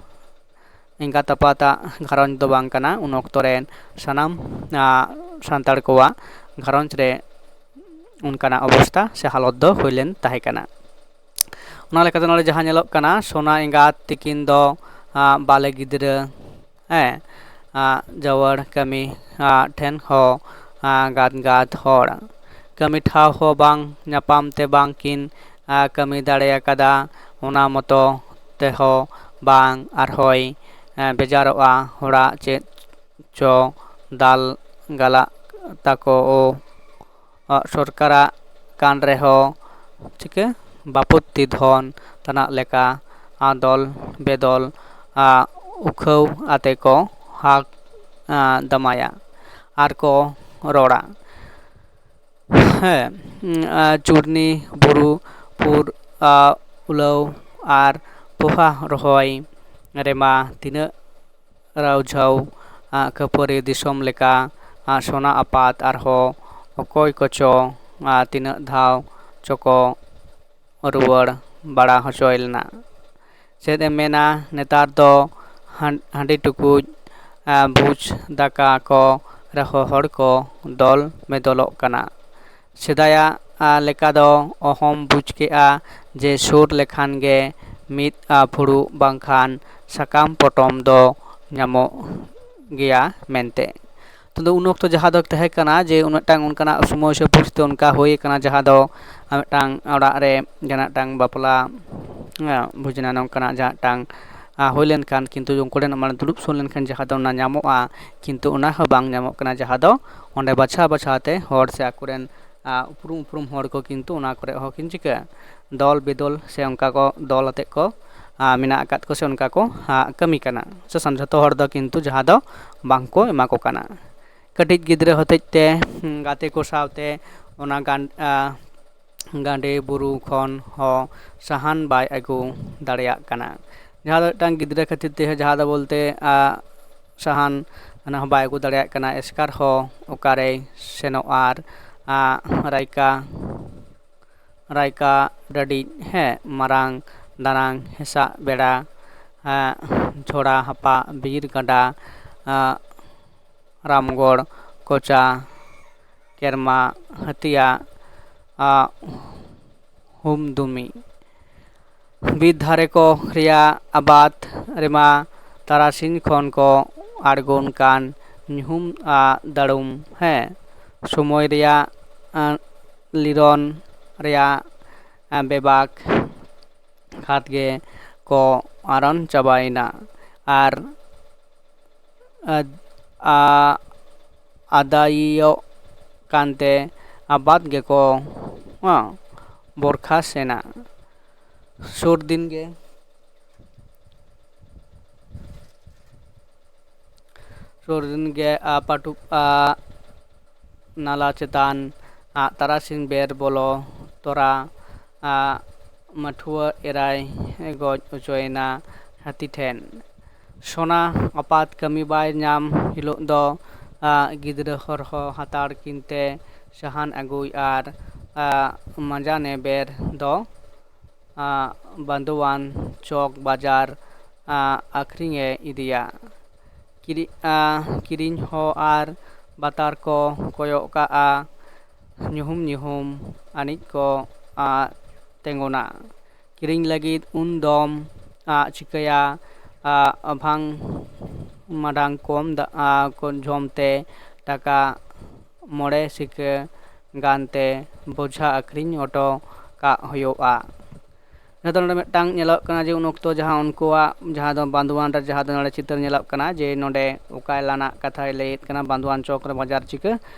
ᱮᱸᱜᱟᱛ ᱟᱯᱟᱛᱟᱜ ᱜᱷᱟᱨᱚᱸᱡᱽ ᱫᱚ ᱵᱟᱝ ᱠᱟᱱᱟ, ᱩᱱ ᱚᱠᱛᱚ ᱨᱮᱱ ᱥᱟᱱᱟᱢ ᱥᱟᱱᱛᱟᱲ ᱠᱚᱣᱟᱜ ᱜᱷᱟᱨᱚᱸᱡᱽ ᱨᱮ ᱚᱱᱠᱟᱱᱟᱜ ᱚᱵᱚᱥᱛᱟ ᱥᱮ ᱦᱟᱞᱚᱛ ᱫᱚ ᱦᱩᱭ ᱞᱮᱱ ᱛᱟᱦᱮᱸ ᱠᱟᱱᱟ᱾ ᱚᱱᱟ ᱞᱮᱠᱟᱛᱮ ᱱᱚᱰᱮ ᱡᱟᱦᱟᱸ ᱧᱮᱞᱚᱜ ᱠᱟᱱᱟ, ᱥᱳᱱᱟ ᱮᱸᱜᱟᱛ ᱛᱤᱠᱤᱱ ᱫᱚ ᱵᱟᱞᱮ ᱜᱤᱫᱽᱨᱟᱹ, ᱦᱮᱸ, ᱡᱟᱹᱣᱟᱹᱲ ᱠᱟᱹᱢᱤ ᱴᱷᱮᱱ ᱦᱚᱸ ᱜᱟᱫ ᱜᱟᱫ ᱦᱚᱲ, ᱠᱟᱹᱢᱤ ᱴᱷᱟᱶ ᱦᱚᱸ ᱵᱟᱝ ᱧᱟᱯᱟᱢ ᱛᱮ ᱵᱟᱝ ᱠᱤᱱ ᱠᱟᱹᱢᱤ ᱫᱟᱲᱮ ᱟᱠᱟᱫᱟ᱾ ᱚᱱᱟ ᱢᱚᱛᱚ ᱛᱮᱦᱚᱸ ᱵᱟᱝ, ᱟᱨᱦᱚᱸᱭ ᱵᱮᱡᱟᱨᱚᱜᱼᱟ ᱦᱚᱲᱟᱜ ᱪᱮᱫ ᱪᱚ ᱫᱟᱞ ᱜᱟᱞᱟᱜ ᱛᱟᱠᱚ᱾ ᱥᱚᱨᱠᱟᱨᱟᱜ ᱠᱟᱱ ᱨᱮᱦᱚᱸ ᱪᱤᱠᱟᱹ ᱵᱟᱯᱚᱛᱛᱤ ᱫᱷᱚᱱ ᱛᱟᱱᱟᱜ ᱞᱮᱠᱟ ᱟᱫᱚᱞ ᱵᱮᱫᱚᱞ ᱩᱠᱷᱟᱹᱣ ᱟᱛᱮ ᱠᱚ ᱦᱟᱠ ᱫᱟᱢᱟᱭᱟ ᱟᱨ ᱠᱚ ᱨᱚᱲᱟ᱾ ᱦᱮᱸ, ᱪᱩᱨᱱᱤ ᱵᱩᱨᱩ ᱯᱩᱨ ᱩᱞᱟᱹᱣ ᱟᱨ ᱯᱚᱦᱟ ᱨᱚᱦᱚᱭ ᱨᱮᱢᱟ ᱛᱤᱱᱟᱹᱜ ᱨᱟᱣᱡᱷᱟᱹᱣ ᱠᱷᱟᱹᱯᱟᱹᱨᱤ ᱫᱤᱥᱚᱢ ᱞᱮᱠᱟ ᱥᱚᱱᱟ ᱟᱯᱟᱛ ᱟᱨᱦᱚᱸ ᱚᱠᱚᱭ ᱠᱚᱪᱚ ᱛᱤᱱᱟᱹᱜ ᱫᱷᱟᱣ ᱪᱚᱠᱚ ᱨᱩᱣᱟᱹᱲ ᱵᱟᱲᱟ ᱦᱚᱪᱚᱭ ᱞᱮᱱᱟ᱾ ᱪᱮᱫ ᱮᱢ ᱢᱮᱱᱟ, ᱱᱮᱛᱟᱨ ᱫᱚ ᱦᱟᱺᱰᱤ ᱴᱩᱠᱩᱡ ᱵᱩᱡᱽ ᱫᱟᱠᱟ ᱠᱚ ᱨᱮᱦᱚᱸ ᱦᱚᱲ ᱠᱚ ᱫᱚᱞ ᱢᱮᱫᱚᱞᱚᱜ ᱠᱟᱱᱟ᱾ ᱥᱮᱫᱟᱭᱟᱜ ᱞᱮᱠᱟ ᱫᱚ ᱚᱦᱚᱢ ᱵᱩᱡᱽ ᱠᱮᱜᱼᱟ ᱡᱮ ᱥᱩᱨ ᱞᱮᱠᱷᱟᱱ ᱜᱮ ᱢᱤᱫ ᱯᱷᱩᱲᱩᱜ ᱵᱟᱝᱠᱷᱟᱱ ᱥᱟᱠᱟᱢ ᱯᱚᱴᱚᱢ ᱫᱚ ᱧᱟᱢᱚᱜ ᱜᱮᱭᱟ ᱢᱮᱱᱛᱮ᱾ ᱛᱚ ᱩᱱ ᱚᱠᱛᱚ ᱡᱟᱦᱟᱸ ᱫᱚ ᱛᱟᱦᱮᱸ ᱠᱟᱱᱟ ᱡᱮ ᱩᱱᱟᱹᱜ ᱴᱟᱝ ᱚᱱᱠᱟᱱᱟᱜ ᱥᱚᱢᱚᱭ ᱥᱮ ᱯᱚᱨᱤᱥᱛᱷᱤᱛᱤ ᱚᱱᱠᱟ ᱦᱩᱭ ᱠᱟᱱᱟ, ᱡᱟᱦᱟᱸ ᱫᱚ ᱢᱤᱫᱴᱟᱝ ᱚᱲᱟᱜ ᱨᱮ ᱡᱟᱦᱟᱱᱟᱜ ᱴᱟᱝ ᱵᱟᱯᱞᱟ, ᱦᱮᱸ, ᱵᱷᱩᱡᱽᱱᱟ ᱱᱚᱝᱠᱟᱱᱟᱜ ᱡᱟᱦᱟᱸ ᱴᱟᱝ, ᱟ, ᱦᱩᱭ ᱞᱮᱱᱠᱷᱟᱱ ᱠᱤᱱᱛᱩ ᱩᱱᱠᱩ ᱴᱷᱮᱱ ᱢᱟᱱᱮ ᱫᱩᱲᱩᱵ ᱥᱩᱨ ᱞᱮᱱᱠᱷᱟᱱ ᱡᱟᱦᱟᱸ ᱫᱚ ᱚᱱᱟ ᱧᱟᱢᱚᱜᱼᱟ, ᱠᱤᱱᱛᱩ ᱚᱱᱟ ᱦᱚᱸ ᱵᱟᱝ ᱧᱟᱢᱚᱜ ᱠᱟᱱᱟ, ᱡᱟᱦᱟᱸ ᱫᱚ ᱚᱸᱰᱮ ᱵᱟᱪᱷᱟᱣ ᱵᱟᱪᱷᱟᱣ ᱛᱮ ᱦᱚᱲ ᱥᱮ ᱟᱠᱚᱨᱮᱱ, ᱟ, ᱩᱯᱨᱩᱢ ᱩᱯᱨᱩᱢ ᱦᱚᱲ ᱠᱚ ᱠᱤᱱᱛᱩ ᱚᱱᱟ ᱠᱚᱨᱮ ᱦᱚᱸ ᱠᱤᱱ ᱪᱤᱠᱟᱹ ᱫᱚᱞ ᱵᱮᱫᱚᱞ ᱥᱮ ᱚᱱᱠᱟ ᱠᱚ ᱫᱚᱞ ᱟᱛᱮᱫ ᱠᱚ, ᱟ, ᱢᱮᱱᱟᱜ ᱟᱠᱟᱫ ᱠᱚ ᱥᱮ ᱚᱱᱠᱟ ᱠᱚ, ᱟ, ᱠᱟᱹᱢᱤ ᱠᱟᱱᱟ᱾ ᱥᱮ ᱥᱟᱱ-, ᱡᱷᱚᱛᱚ ᱦᱚᱲ ᱫᱚ ᱠᱤᱱᱛᱩ ᱡᱟᱦᱟᱸ ᱫᱚ ᱵᱟᱝ ᱠᱚ ᱮᱢᱟ ᱠᱚ ᱠᱟᱱᱟ᱾ ᱠᱟᱹᱴᱤᱡ ᱜᱤᱫᱽᱨᱟᱹ ᱦᱚᱛᱮᱡ ᱛᱮ, ᱦᱩᱸ, ᱜᱟᱛᱮ ᱠᱚ ᱥᱟᱶᱛᱮ ᱚᱱᱟ ᱜᱟᱱ-, ᱟ, ᱜᱟᱸᱰᱮ ᱵᱩᱨᱩ ᱠᱷᱚᱱ ᱦᱚᱸ ᱥᱟᱦᱟᱱ ᱵᱟᱭ ᱟᱹᱜᱩ ᱫᱟᱲᱮᱭᱟᱜ ᱠᱟᱱᱟ᱾ ᱡᱟᱦᱟᱸ ᱫᱚ ᱢᱤᱫᱴᱟᱝ ᱜᱤᱫᱽᱨᱟᱹ ᱠᱷᱟᱹᱛᱤᱨ ᱛᱮ, ᱡᱟᱦᱟᱸ ᱫᱚ ᱵᱚᱞᱛᱮ, ᱟ, ᱥᱟᱦᱟᱱ ᱚᱱᱟ ᱦᱚᱸ ᱵᱟᱭ ᱟᱹᱜᱩ ᱫᱟᱲᱮᱭᱟᱜ ᱠᱟᱱᱟ᱾ ᱮᱥᱠᱟᱨ ᱦᱚᱸ ᱚᱠᱟᱨᱮᱭ ᱥᱮᱱᱚᱜ ᱟᱨ, ᱟ, ᱨᱟᱭᱠᱟ, ᱨᱟᱭᱠᱟ ᱰᱟᱹᱰᱤᱡ, ᱦᱮᱸ, ᱢᱟᱨᱟᱝ ᱫᱟᱱᱟᱝ ᱦᱮᱸᱥᱟᱜ ᱵᱮᱲᱟ, ᱟ, ᱡᱷᱚᱲᱟ ᱦᱟᱯᱟ ᱵᱤᱨ ᱜᱟᱰᱟ, ᱟ, ᱨᱟᱢᱜᱚᱲ ᱠᱚᱪᱟ ᱠᱮᱨᱢᱟ ᱦᱟᱹᱛᱤᱭᱟ, ᱟ, ᱦᱩᱢᱫᱩᱢᱤ᱾ ᱵᱤᱨ ᱫᱷᱟᱨᱮ ᱠᱚ ᱨᱮᱭᱟᱜ ᱟᱵᱟᱫ ᱨᱮᱢᱟ ᱛᱟᱨᱟᱥᱤᱧ ᱠᱷᱚᱱ ᱠᱚ ᱟᱬᱜᱚᱱ ᱠᱟᱱ ᱧᱩᱦᱩᱢ ᱟ ᱫᱟᱲᱩᱢ, ᱦᱮᱸ, ᱥᱚᱢᱚᱭ ᱨᱮᱭᱟᱜ, ᱟ, ᱞᱤᱨᱚᱱ ᱨᱮᱭᱟᱜ, ᱟ, ᱵᱮᱵᱟᱠ ᱠᱷᱟᱫ ᱜᱮ ᱠᱚ ᱟᱨᱚᱱ ᱪᱟᱵᱟᱭᱮᱱᱟ᱾ ᱟᱨ ᱟᱫ-, ᱟ-, ᱟᱫᱟᱭᱚᱜ ᱠᱟᱱᱛᱮ ᱟᱵᱟᱫ ᱜᱮᱠᱚ, ᱦᱚᱸ, ᱵᱚᱨᱠᱷᱟᱥ ᱮᱱᱟ᱾ ᱥᱩᱨ ᱫᱤᱱ ᱜᱮ, ᱥᱩᱨ ᱫᱤᱱ ᱜᱮ, ᱟ, ᱯᱟᱹᱴᱩᱵ, ᱟ, ᱱᱟᱞᱟ ᱪᱮᱛᱟᱱ, ᱟ, ᱛᱟᱨᱟᱥᱤᱧ ᱵᱮᱨ ᱵᱚᱞᱚ ᱛᱚᱨᱟ, ᱟ, ᱢᱟᱹᱴᱷᱩᱣᱟᱹ ᱮᱨᱟᱭ ᱜᱚᱡ ᱦᱚᱪᱚᱭᱮᱱᱟ ᱦᱟᱹᱛᱤ ᱴᱷᱮᱱ᱾ ᱥᱚᱱᱟ ᱟᱯᱟᱛ ᱠᱟᱹᱢᱤ ᱵᱟᱭ ᱧᱟᱢ ᱦᱤᱞᱳᱜ ᱫᱚ, ᱟ, ᱜᱤᱫᱽᱨᱟᱹ ᱦᱚᱨᱦᱚ ᱦᱟᱛᱟᱲ ᱠᱤᱱᱛᱮ ᱥᱟᱦᱟᱱ ᱟᱹᱜᱩᱭ ᱟᱨ, ᱟ, ᱢᱟᱸᱡᱟᱱᱮ ᱵᱮᱨ ᱫᱚ, ᱟ, ᱵᱟᱱᱫᱳᱣᱟᱱ ᱪᱚᱠ ᱵᱟᱡᱟᱨ, ᱟ, ᱟᱹᱠᱷᱨᱤᱧᱮ ᱤᱫᱤᱭᱟ᱾ ᱠᱤᱨᱤ-, ᱟ, ᱠᱤᱨᱤᱧ ᱦᱚᱸ ᱟᱨ ᱵᱟᱛᱟᱨ ᱠᱚ ᱠᱚᱭᱚᱜ ᱠᱟᱜᱼᱟ, ᱧᱩᱦᱩᱢ ᱧᱩᱦᱩᱢ ᱟᱹᱱᱤᱡ ᱠᱚ, ᱟ, ᱛᱮᱸᱜᱚᱱᱟ᱾ ᱠᱤᱨᱤᱧ ᱞᱟᱹᱜᱤᱫ ᱩᱱ ᱫᱚᱢ, ᱟ, ᱪᱤᱠᱟᱹᱭᱟ, ᱟ, ᱵᱷᱟᱝ ᱢᱟᱲᱟᱝ ᱠᱚᱢ ᱫᱟ-, ᱟ, ᱠᱚ ᱡᱚᱢ ᱛᱮ ᱴᱟᱠᱟ ᱢᱚᱬᱮ ᱥᱤᱠᱟᱹ ᱜᱟᱱ ᱛᱮ ᱵᱚᱡᱷᱟ ᱟᱹᱠᱷᱨᱤᱧ ᱦᱚᱴᱚ ᱠᱟᱜ ᱦᱩᱭᱩᱜᱼᱟ᱾ ᱡᱟᱦᱟᱸ ᱫᱚ ᱱᱚᱰᱮ ᱢᱤᱫᱴᱟᱝ ᱧᱮᱞᱚᱜ ᱠᱟᱱᱟ ᱡᱮ ᱩᱱ ᱚᱠᱛᱚ ᱡᱟᱦᱟᱸ ᱩᱱᱠᱩᱣᱟᱜ ᱡᱟᱦᱟᱸ ᱫᱚ ᱵᱟᱸᱫᱩᱣᱟᱱ ᱨᱮ ᱡᱟᱦᱟᱸ ᱫᱚ ᱱᱚᱰᱮ ᱪᱤᱛᱟᱹᱨ ᱧᱮᱞᱚᱜ ᱠᱟᱱᱟ ᱡᱮ ᱱᱚᱰᱮ ᱚᱠᱟ ᱮᱞᱟᱱᱟᱜ ᱠᱟᱛᱷᱟᱭ ᱞᱟᱹᱭᱮᱫ ᱠᱟᱱᱟ, ᱵᱟᱸᱫᱩᱣᱟᱱ ᱪᱚᱠ ᱨᱮ ᱵᱟᱡᱟᱨ ᱪᱤᱠᱟᱹ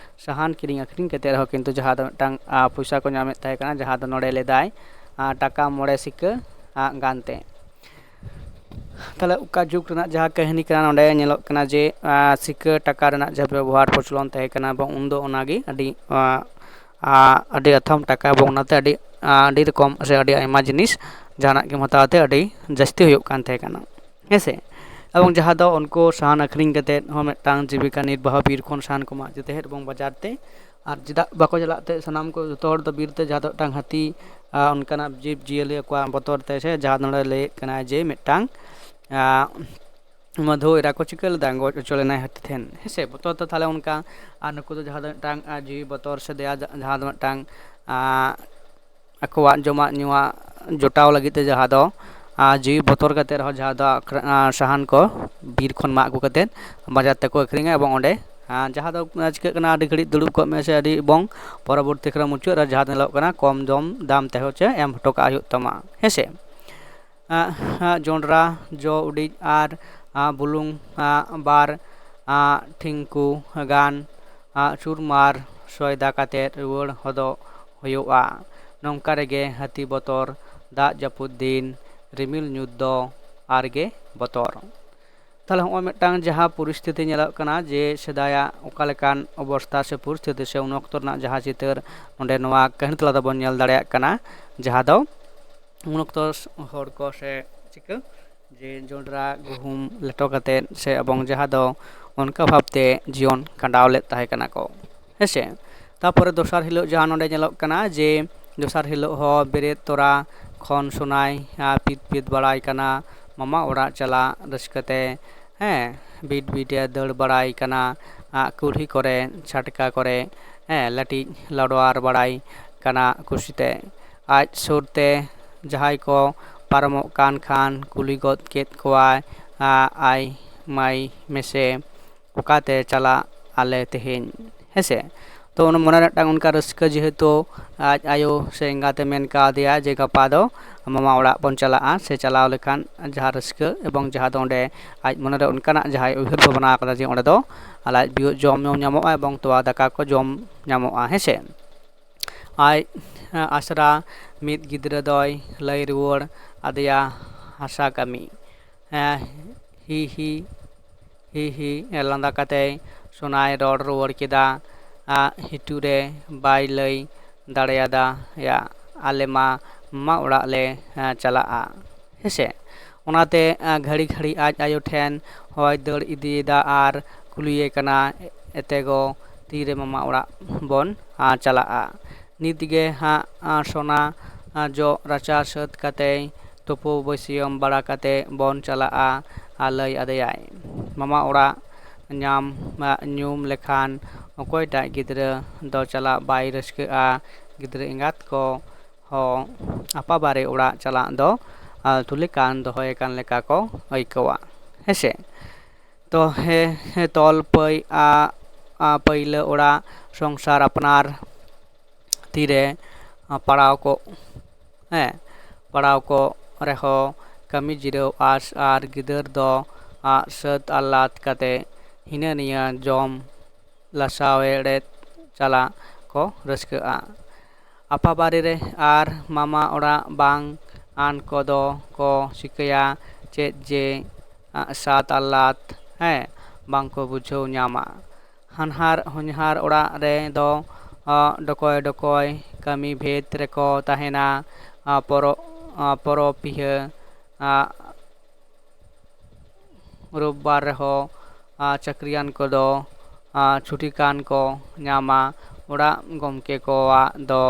ᱥᱟᱦᱟᱱ ᱠᱤᱨᱤᱧ ᱟᱹᱠᱷᱨᱤᱧ ᱠᱟᱛᱮ ᱨᱮᱦᱚᱸ ᱠᱤᱱᱛᱩ ᱡᱟᱦᱟᱸ ᱫᱚ ᱢᱤᱫᱴᱟᱝ, ᱟ, ᱯᱚᱭᱥᱟ ᱠᱚ ᱧᱟᱢᱮᱫ ᱛᱟᱦᱮᱸ ᱠᱟᱱᱟ, ᱡᱟᱦᱟᱸ ᱫᱚ ᱱᱚᱰᱮ ᱞᱮᱫᱟᱭ, ᱟ, ᱴᱟᱠᱟ ᱢᱚᱬᱮ ᱥᱤᱠᱟᱹ, ᱟ, ᱜᱟᱱ ᱛᱮ᱾ ᱛᱟᱦᱞᱮ ᱚᱠᱟ ᱡᱩᱜᱽ ᱨᱮᱱᱟᱜ ᱡᱟᱦᱟᱸ ᱠᱟᱹᱦᱱᱤ ᱠᱟᱱᱟ, ᱱᱚᱰᱮ ᱧᱮᱞᱚᱜ ᱠᱟᱱᱟ ᱡᱮ, ᱟ, ᱥᱤᱠᱟᱹ ᱴᱟᱠᱟ ᱨᱮᱱᱟᱜ ᱡᱟᱦᱟᱸ ᱵᱮᱵᱚᱦᱟᱨ ᱯᱨᱚᱪᱚᱞᱚᱱ ᱛᱟᱦᱮᱸ ᱠᱟᱱᱟ, ᱮᱵᱚᱝ ᱩᱱᱫᱚ ᱚᱱᱟᱜᱮ ᱟᱹᱰᱤ, ᱟ, ᱟ, ᱟᱹᱰᱤ ᱟᱛᱷᱟᱢ ᱴᱟᱠᱟ, ᱮᱵᱚᱝ ᱚᱱᱟᱛᱮ ᱟᱹᱰᱤ, ᱟ, ᱟᱹᱰᱤ ᱨᱚᱠᱚᱢ ᱥᱮ ᱟᱹᱰᱤ ᱟᱭᱢᱟ ᱡᱤᱱᱤᱥ ᱡᱟᱦᱟᱱᱟᱜ ᱜᱮᱢ ᱦᱟᱛᱟᱣ ᱛᱮ ᱟᱹᱰᱤ ᱡᱟᱹᱥᱛᱤ ᱦᱩᱭᱩᱜ ᱠᱟᱱ ᱛᱟᱦᱮᱸ ᱠᱟᱱᱟ, ᱦᱮᱸ ᱥᱮ᱾ ᱮᱵᱚᱝ ᱡᱟᱦᱟᱸ ᱫᱚ ᱩᱱᱠᱩ ᱥᱟᱦᱟᱱ ᱟᱹᱠᱷᱨᱤᱧ ᱠᱟᱛᱮᱫ ᱦᱚᱸ ᱢᱤᱫᱴᱟᱝ ᱡᱤᱵᱤᱠᱟ ᱱᱤᱨᱵᱟᱦ, ᱵᱤᱨ ᱠᱷᱚᱱ ᱥᱟᱦᱟᱱ ᱠᱚ ᱢᱟᱜ ᱤᱫᱤ ᱛᱟᱦᱮᱸᱫ ᱮᱵᱚᱝ ᱵᱟᱡᱟᱨ ᱛᱮ᱾ ᱟᱨ ᱪᱮᱫᱟᱜ ᱵᱟᱠᱚ ᱪᱟᱞᱟᱜ ᱛᱮ ᱥᱟᱱᱟᱢ ᱠᱚ, ᱡᱚᱛᱚ ᱦᱚᱲ ᱫᱚ ᱵᱤᱨ ᱛᱮ, ᱡᱟᱦᱟᱸ ᱫᱚ ᱢᱤᱫᱴᱟᱝ ᱦᱟᱹᱛᱤ, ᱟ, ᱚᱱᱠᱟᱱᱟᱜ ᱡᱤᱵᱽ ᱡᱤᱭᱟᱹᱞᱤ ᱠᱚᱣᱟᱜ ᱵᱚᱛᱚᱨ ᱛᱮ, ᱥᱮ ᱡᱟᱦᱟᱸ ᱫᱚ ᱱᱚᱰᱮ ᱞᱟᱹᱭᱮᱫ ᱠᱟᱱᱟ ᱡᱮ ᱢᱤᱫᱴᱟᱝ, ᱟ, ᱢᱟᱹᱫᱷᱩ ᱮᱨᱟ ᱠᱚ ᱪᱤᱠᱟᱹ ᱞᱮᱫᱟ, ᱜᱚᱡ ᱦᱚᱪᱚ ᱞᱮᱱᱟᱭ ᱦᱟᱹᱛᱤ ᱴᱷᱮᱱ, ᱦᱮᱸ ᱥᱮ᱾ ᱵᱚᱛᱚᱨ ᱫᱚ ᱛᱟᱦᱞᱮ ᱚᱱᱠᱟ, ᱟᱨ ᱱᱩᱠᱩ ᱫᱚ ᱡᱟᱦᱟᱸ ᱫᱚ ᱢᱤᱫᱴᱟᱝ, ᱟ, ᱡᱤᱣᱤ ᱵᱚᱛᱚᱨ ᱥᱮ ᱫᱮᱭᱟ ᱡᱟ-, ᱡᱟᱦᱟᱸ ᱫᱚ ᱢᱤᱫᱴᱟᱝ, ᱟ, ᱟᱠᱚᱣᱟᱜ ᱡᱚᱢᱟᱜ ᱧᱩᱣᱟᱜ ᱡᱚᱴᱟᱣ ᱞᱟᱹᱜᱤᱫ ᱛᱮ ᱡᱟᱦᱟᱸ ᱫᱚ, ᱟ, ᱡᱤᱣᱤ ᱵᱚᱛᱚᱨ ᱠᱟᱛᱮᱫ ᱨᱮᱦᱚᱸ ᱡᱟᱦᱟᱸ ᱫᱚ ᱟᱠᱷᱨ-, ᱟ, ᱥᱟᱦᱟᱱ ᱠᱚ ᱵᱤᱨ ᱠᱷᱚᱱ ᱢᱟᱜ ᱟᱹᱜᱩ ᱠᱟᱛᱮᱫ ᱵᱟᱡᱟᱨ ᱛᱮᱠᱚ ᱟᱹᱠᱷᱨᱤᱧᱟ᱾ ᱮᱵᱚᱝ ᱚᱸᱰᱮ, ᱟ, ᱡᱟᱦᱟᱸ ᱫᱚ, ᱟ, ᱪᱤᱠᱟᱹᱜ ᱠᱟᱱᱟ, ᱟᱹᱰᱤ ᱜᱷᱟᱹᱲᱤᱡ ᱫᱩᱲᱩᱵ ᱠᱚᱜ ᱢᱮ ᱥᱮ ᱟᱹᱰᱤ, ᱮᱵᱚᱝ ᱯᱚᱨᱚᱵᱚᱨᱛᱤ ᱠᱷᱮᱞᱳ ᱢᱩᱪᱟᱹᱫ ᱨᱮ ᱡᱟᱦᱟᱸ ᱧᱮᱞᱚᱜ ᱠᱟᱱᱟ ᱠᱚᱢ ᱫᱚᱢ ᱫᱟᱢ ᱛᱮᱦᱚᱸ ᱪᱮ ᱮᱢ ᱦᱚᱴᱚ ᱠᱟᱜ ᱦᱩᱭᱩᱜ ᱛᱟᱢᱟ, ᱦᱮᱸ ᱥᱮ᱾ ᱟ, ᱟ, ᱡᱚᱸᱰᱨᱟ, ᱡᱚ ᱩᱰᱤᱡ ᱟᱨ, ᱟ, ᱵᱩᱞᱩᱝ, ᱟ, ᱵᱟᱨ, ᱟ, ᱴᱷᱤᱝᱠᱩ ᱜᱟᱱ, ᱟ, ᱪᱩᱨᱢᱟᱨ ᱥᱚᱭᱫᱟ ᱠᱟᱛᱮ ᱨᱩᱣᱟᱹᱲ ᱦᱚᱫᱚᱜ ᱦᱩᱭᱩᱜᱼᱟ᱾ ᱱᱚᱝᱠᱟ ᱨᱮᱜᱮ ᱦᱟᱹᱛᱤ ᱵᱚᱛᱚᱨ, ᱫᱟᱜ ᱡᱟᱹᱯᱩᱫ ᱫᱤᱱ, ᱨᱤᱢᱤᱞ ᱧᱩᱛ ᱫᱚ ᱟᱨᱜᱮ ᱵᱚᱛᱚᱨ᱾ ᱛᱟᱦᱞᱮ ᱦᱚᱸᱜᱼᱚᱭ ᱢᱤᱫᱴᱟᱝ ᱡᱟᱦᱟᱸ ᱯᱚᱨᱤᱥᱛᱷᱤᱛᱤ ᱧᱮᱞᱚᱜ ᱠᱟᱱᱟ ᱡᱮ ᱥᱮᱫᱟᱭᱟᱜ ᱚᱠᱟ ᱞᱮᱠᱟᱱ ᱚᱵᱚᱥᱛᱷᱟ ᱥᱮ ᱯᱚᱨᱤᱥᱛᱷᱤᱛᱤ ᱥᱮ ᱩᱱ ᱚᱠᱛᱚ ᱨᱮᱱᱟᱜ ᱡᱟᱦᱟᱸ ᱪᱤᱛᱟᱹᱨ ᱱᱚᱰᱮ ᱱᱚᱣᱟ ᱠᱟᱹᱦᱱᱤ ᱛᱟᱞᱟ ᱛᱮᱵᱚᱱ ᱧᱮᱞ ᱫᱟᱲᱮᱭᱟᱜ ᱠᱟᱱᱟ, ᱡᱟᱦᱟᱸ ᱫᱚ ᱩᱱ ᱚᱠᱛᱚ ᱦᱚᱲ ᱠᱚ ᱥᱮ ᱪᱤᱠᱟᱹ ᱡᱮ ᱡᱚᱸᱰᱨᱟ ᱜᱩᱦᱩᱢ ᱞᱮᱴᱚ ᱠᱟᱛᱮᱫ ᱥᱮ ᱮᱵᱚᱝ ᱡᱟᱦᱟᱸ ᱫᱚ ᱚᱱᱠᱟ ᱵᱷᱟᱵᱽᱛᱮ ᱡᱤᱭᱚᱱ ᱠᱷᱟᱸᱰᱟᱣ ᱞᱮᱫ ᱛᱟᱦᱮᱸ ᱠᱟᱱᱟ ᱠᱚ, ᱦᱮᱸ ᱥᱮ᱾ ᱛᱟᱯᱚᱨᱮ ᱫᱚᱥᱟᱨ ᱦᱤᱞᱳᱜ ᱡᱟᱦᱟᱸ ᱱᱚᱰᱮ ᱧᱮᱞᱚᱜ ᱠᱟᱱᱟ ᱡᱮ ᱫᱚᱥᱟᱨ ᱦᱤᱞᱳᱜ ᱦᱚᱸ ᱵᱮᱨᱮᱫ ᱛᱚᱨᱟ ᱠᱷᱚᱱ ᱥᱚᱱᱟᱭ, ᱟ, ᱯᱤᱛ ᱯᱤᱛ ᱵᱟᱲᱟᱭ ᱠᱟᱱᱟ ᱢᱟᱢᱟ ᱚᱲᱟᱜ ᱪᱟᱞᱟᱜ ᱨᱟᱹᱥᱠᱟᱹ ᱛᱮ, ᱦᱮᱸ, ᱵᱤᱴ ᱵᱤᱴ ᱮ ᱫᱟᱹᱲ ᱵᱟᱲᱟᱭ ᱠᱟᱱᱟ, ᱟ, ᱠᱩᱞᱦᱤ ᱠᱚᱨᱮ, ᱪᱷᱟᱴᱠᱟ ᱠᱚᱨᱮ, ᱦᱮᱸ, ᱞᱟᱹᱴᱤᱡ ᱞᱟᱰᱣᱟᱨ ᱵᱟᱲᱟᱭ ᱠᱟᱱᱟ ᱠᱩᱥᱤᱛᱮ᱾ ᱟᱡ ᱥᱩᱨ ᱛᱮ ᱡᱟᱦᱟᱸᱭ ᱠᱚ ᱯᱟᱨᱚᱢᱚᱜ ᱠᱟᱱ ᱠᱷᱟᱱ ᱠᱩᱞᱤ ᱜᱚᱫ ᱠᱮᱫ ᱠᱚᱣᱟᱭ, ᱟ, ᱟᱭ ᱢᱟᱭ ᱢᱮᱥᱮ, ᱚᱠᱟᱛᱮ ᱪᱟᱞᱟᱜ ᱟᱞᱮ ᱛᱮᱦᱮᱧ, ᱦᱮᱸᱥᱮ᱾ ᱛᱚ ᱚᱱᱟ ᱢᱚᱱᱮ ᱨᱮ ᱢᱤᱫᱴᱟᱝ ᱚᱱᱠᱟ ᱨᱟᱹᱥᱠᱟᱹ, ᱡᱮᱦᱮᱛᱩ ᱟᱡ ᱟᱭᱳ ᱥᱮ ᱮᱸᱜᱟᱛᱮ ᱢᱮᱱ ᱠᱟᱣᱫᱮᱭᱟ ᱡᱮ ᱜᱟᱯᱟ ᱫᱚ ᱢᱟᱢᱟ ᱚᱲᱟᱜ ᱵᱚᱱ ᱪᱟᱞᱟᱜᱼᱟ, ᱥᱮ ᱪᱟᱞᱟᱣ ᱞᱮᱠᱷᱟᱱ ᱡᱟᱦᱟᱸ ᱨᱟᱹᱥᱠᱟᱹ ᱮᱵᱚᱝ ᱡᱟᱦᱟᱸ ᱫᱚ ᱚᱸᱰᱮ ᱟᱡ ᱢᱚᱱᱮᱨᱮ ᱚᱱᱠᱟᱱᱟᱜ ᱡᱟᱦᱟᱸᱭ ᱩᱭᱦᱟᱹᱨ ᱵᱷᱟᱵᱽᱱᱟ ᱟᱠᱟᱫᱟ ᱡᱮ ᱚᱸᱰᱮ ᱫᱚ ᱞᱟᱡ ᱵᱤᱭᱳᱜ ᱡᱚᱢ ᱧᱩ ᱧᱟᱢᱚᱜᱼᱟ ᱮᱵᱚᱝ ᱛᱚᱣᱟ ᱫᱟᱠᱟ ᱠᱚ ᱡᱚᱢ ᱧᱟᱢᱚᱜᱼᱟ, ᱦᱮᱸᱥᱮ᱾ ᱟᱡ ᱟᱥᱨᱟ ᱢᱤᱫ ᱜᱤᱫᱽᱨᱟᱹ ᱫᱚᱭ ᱞᱟᱹᱭ ᱨᱩᱣᱟᱹᱲ ᱟᱫᱮᱭᱟ ᱦᱟᱥᱟ ᱠᱟᱹᱢᱤ᱾ ᱦᱮᱸ, ᱦᱤ ᱦᱤ, ᱦᱤ ᱦᱤ ᱞᱟᱸᱫᱟ ᱠᱟᱛᱮᱭ ᱥᱚᱱᱟᱭ ᱨᱚᱲ ᱨᱩᱣᱟᱹᱲ ᱠᱮᱫᱟ᱾ ᱟ, ᱦᱤᱴᱩ ᱨᱮ ᱵᱟᱭ ᱞᱟᱹᱭ ᱫᱟᱲᱮᱭᱟᱫᱟ ᱭᱟ, ᱟᱞᱮ ᱢᱟ ᱢᱟᱢᱟ ᱚᱲᱟᱜ ᱞᱮ, ᱟ, ᱪᱟᱞᱟᱜᱼᱟ, ᱦᱮᱸᱥᱮ᱾ ᱚᱱᱟᱛᱮ, ᱟ, ᱜᱷᱟᱹᱲᱤ ᱜᱷᱟᱹᱲᱤ ᱟᱡ ᱟᱭᱳ ᱴᱷᱮᱱ ᱦᱚᱭ ᱫᱟᱹᱲ ᱤᱫᱤᱭᱮᱫᱟ ᱟᱨ ᱠᱩᱞᱤᱭᱮ ᱠᱟᱱᱟ, "ᱮᱛᱮ ᱜᱚ, ᱛᱤᱨᱮ ᱢᱟᱢᱟ ᱚᱲᱟᱜ ᱵᱚᱱ, ᱟ, ᱪᱟᱞᱟᱜᱼᱟ?" ᱱᱤᱛ ᱜᱮ ᱦᱟᱸᱜ, ᱟ, ᱥᱚᱱᱟ, ᱟ, ᱡᱚᱜ ᱨᱟᱪᱟ ᱥᱟᱹᱛ ᱠᱟᱛᱮᱭ ᱛᱩᱯᱩ ᱵᱟᱹᱥᱭᱟᱹᱢ ᱵᱟᱲᱟ ᱠᱟᱛᱮ ᱵᱚᱱ ᱪᱟᱞᱟᱜᱼᱟ, ᱟᱨ ᱞᱟᱹᱭ ᱟᱫᱮᱭᱟᱭ, ᱢᱟᱢᱟ ᱚᱲᱟᱜ ᱧᱟᱢ, ᱧᱩᱢ ᱞᱮᱠᱷᱟᱱ ᱚᱠᱚᱭᱴᱟᱜ ᱜᱤᱫᱽᱨᱟᱹ ᱫᱚ ᱪᱟᱞᱟᱜ ᱵᱟᱭ ᱨᱟᱹᱥᱠᱟᱹᱜᱼᱟ? ᱜᱤᱫᱽᱨᱟᱹ ᱮᱸᱜᱟᱛ ᱠᱚ ᱦᱚᱸ ᱟᱯᱟᱵᱟᱨᱮ ᱚᱲᱟᱜ ᱪᱟᱞᱟᱜ ᱫᱚ, ᱟ, ᱛᱩᱞᱤᱠᱟᱱ ᱫᱚᱦᱚᱭ ᱠᱟᱱ ᱞᱮᱠᱟ ᱠᱚ ᱟᱹᱭᱠᱟᱹᱣᱟ, ᱦᱮᱸᱥᱮ᱾ ᱛᱚ ᱦᱮ, ᱦᱮ, ᱛᱚᱞ ᱯᱟᱹᱭ ᱟ, ᱟ, ᱯᱟᱹᱭᱞᱟᱹ ᱚᱲᱟᱜ ᱥᱚᱝᱥᱟᱨ ᱟᱯᱱᱟᱨ ᱛᱤᱨᱮ, ᱟ, ᱯᱟᱲᱟᱣ ᱠᱚᱜ, ᱦᱮᱸ, ᱯᱟᱲᱟᱣ ᱠᱚᱜ ᱨᱮᱦᱚᱸ ᱠᱟᱹᱢᱤ ᱡᱤᱨᱟᱹᱣ ᱟᱸᱥ ᱟᱨ ᱜᱤᱫᱟᱹᱨ ᱫᱚ, ᱟ, ᱥᱟᱹᱛ ᱟᱦᱞᱟᱫ ᱠᱟᱛᱮ ᱦᱤᱱᱟᱹ ᱱᱤᱭᱟᱹ ᱡᱚᱢ ᱞᱟᱥᱟᱣ ᱮᱲᱮᱫ ᱪᱟᱞᱟᱜ ᱠᱚ ᱨᱟᱹᱥᱠᱟᱹᱜᱼᱟ᱾ ᱟᱯᱟᱵᱟᱨᱮ ᱨᱮ ᱟᱨ ᱢᱟᱢᱟ ᱚᱲᱟᱜ ᱵᱟᱝ ᱟᱱ ᱠᱚᱫᱚ ᱠᱚ ᱪᱤᱠᱟᱹᱭᱟ ᱪᱮᱫ ᱡᱮ, ᱟ, ᱥᱟᱛ ᱟᱦᱞᱟᱫ, ᱦᱮᱸ, ᱵᱟᱝ ᱠᱚ ᱵᱩᱡᱷᱟᱹᱣ ᱧᱟᱢᱟ᱾ ᱦᱟᱱᱦᱟᱨ ᱦᱚᱧᱦᱟᱨ ᱚᱲᱟᱜ ᱨᱮ ᱫᱚ, ᱟ, ᱰᱚᱠᱚᱭ ᱰᱚᱠᱚᱭ ᱠᱟᱹᱢᱤ ᱵᱷᱮᱫ ᱨᱮᱠᱚ ᱛᱟᱦᱮᱱᱟ᱾ ᱟ, ᱯᱚᱨᱚ-, ᱟ, ᱯᱚᱨᱚᱵᱽ ᱯᱤᱦᱟᱹ, ᱟ, ᱨᱳᱵᱵᱟᱨ ᱨᱮᱦᱚᱸ, ᱟ, ᱪᱟᱹᱠᱨᱤᱭᱟᱱ ᱠᱚᱫᱚ, ᱟ, ᱪᱷᱩᱴᱤ ᱠᱟᱱ ᱠᱚ ᱧᱟᱢᱟ᱾ ᱚᱲᱟᱜ ᱜᱚᱢᱠᱮ ᱠᱚᱣᱟᱜ ᱫᱚ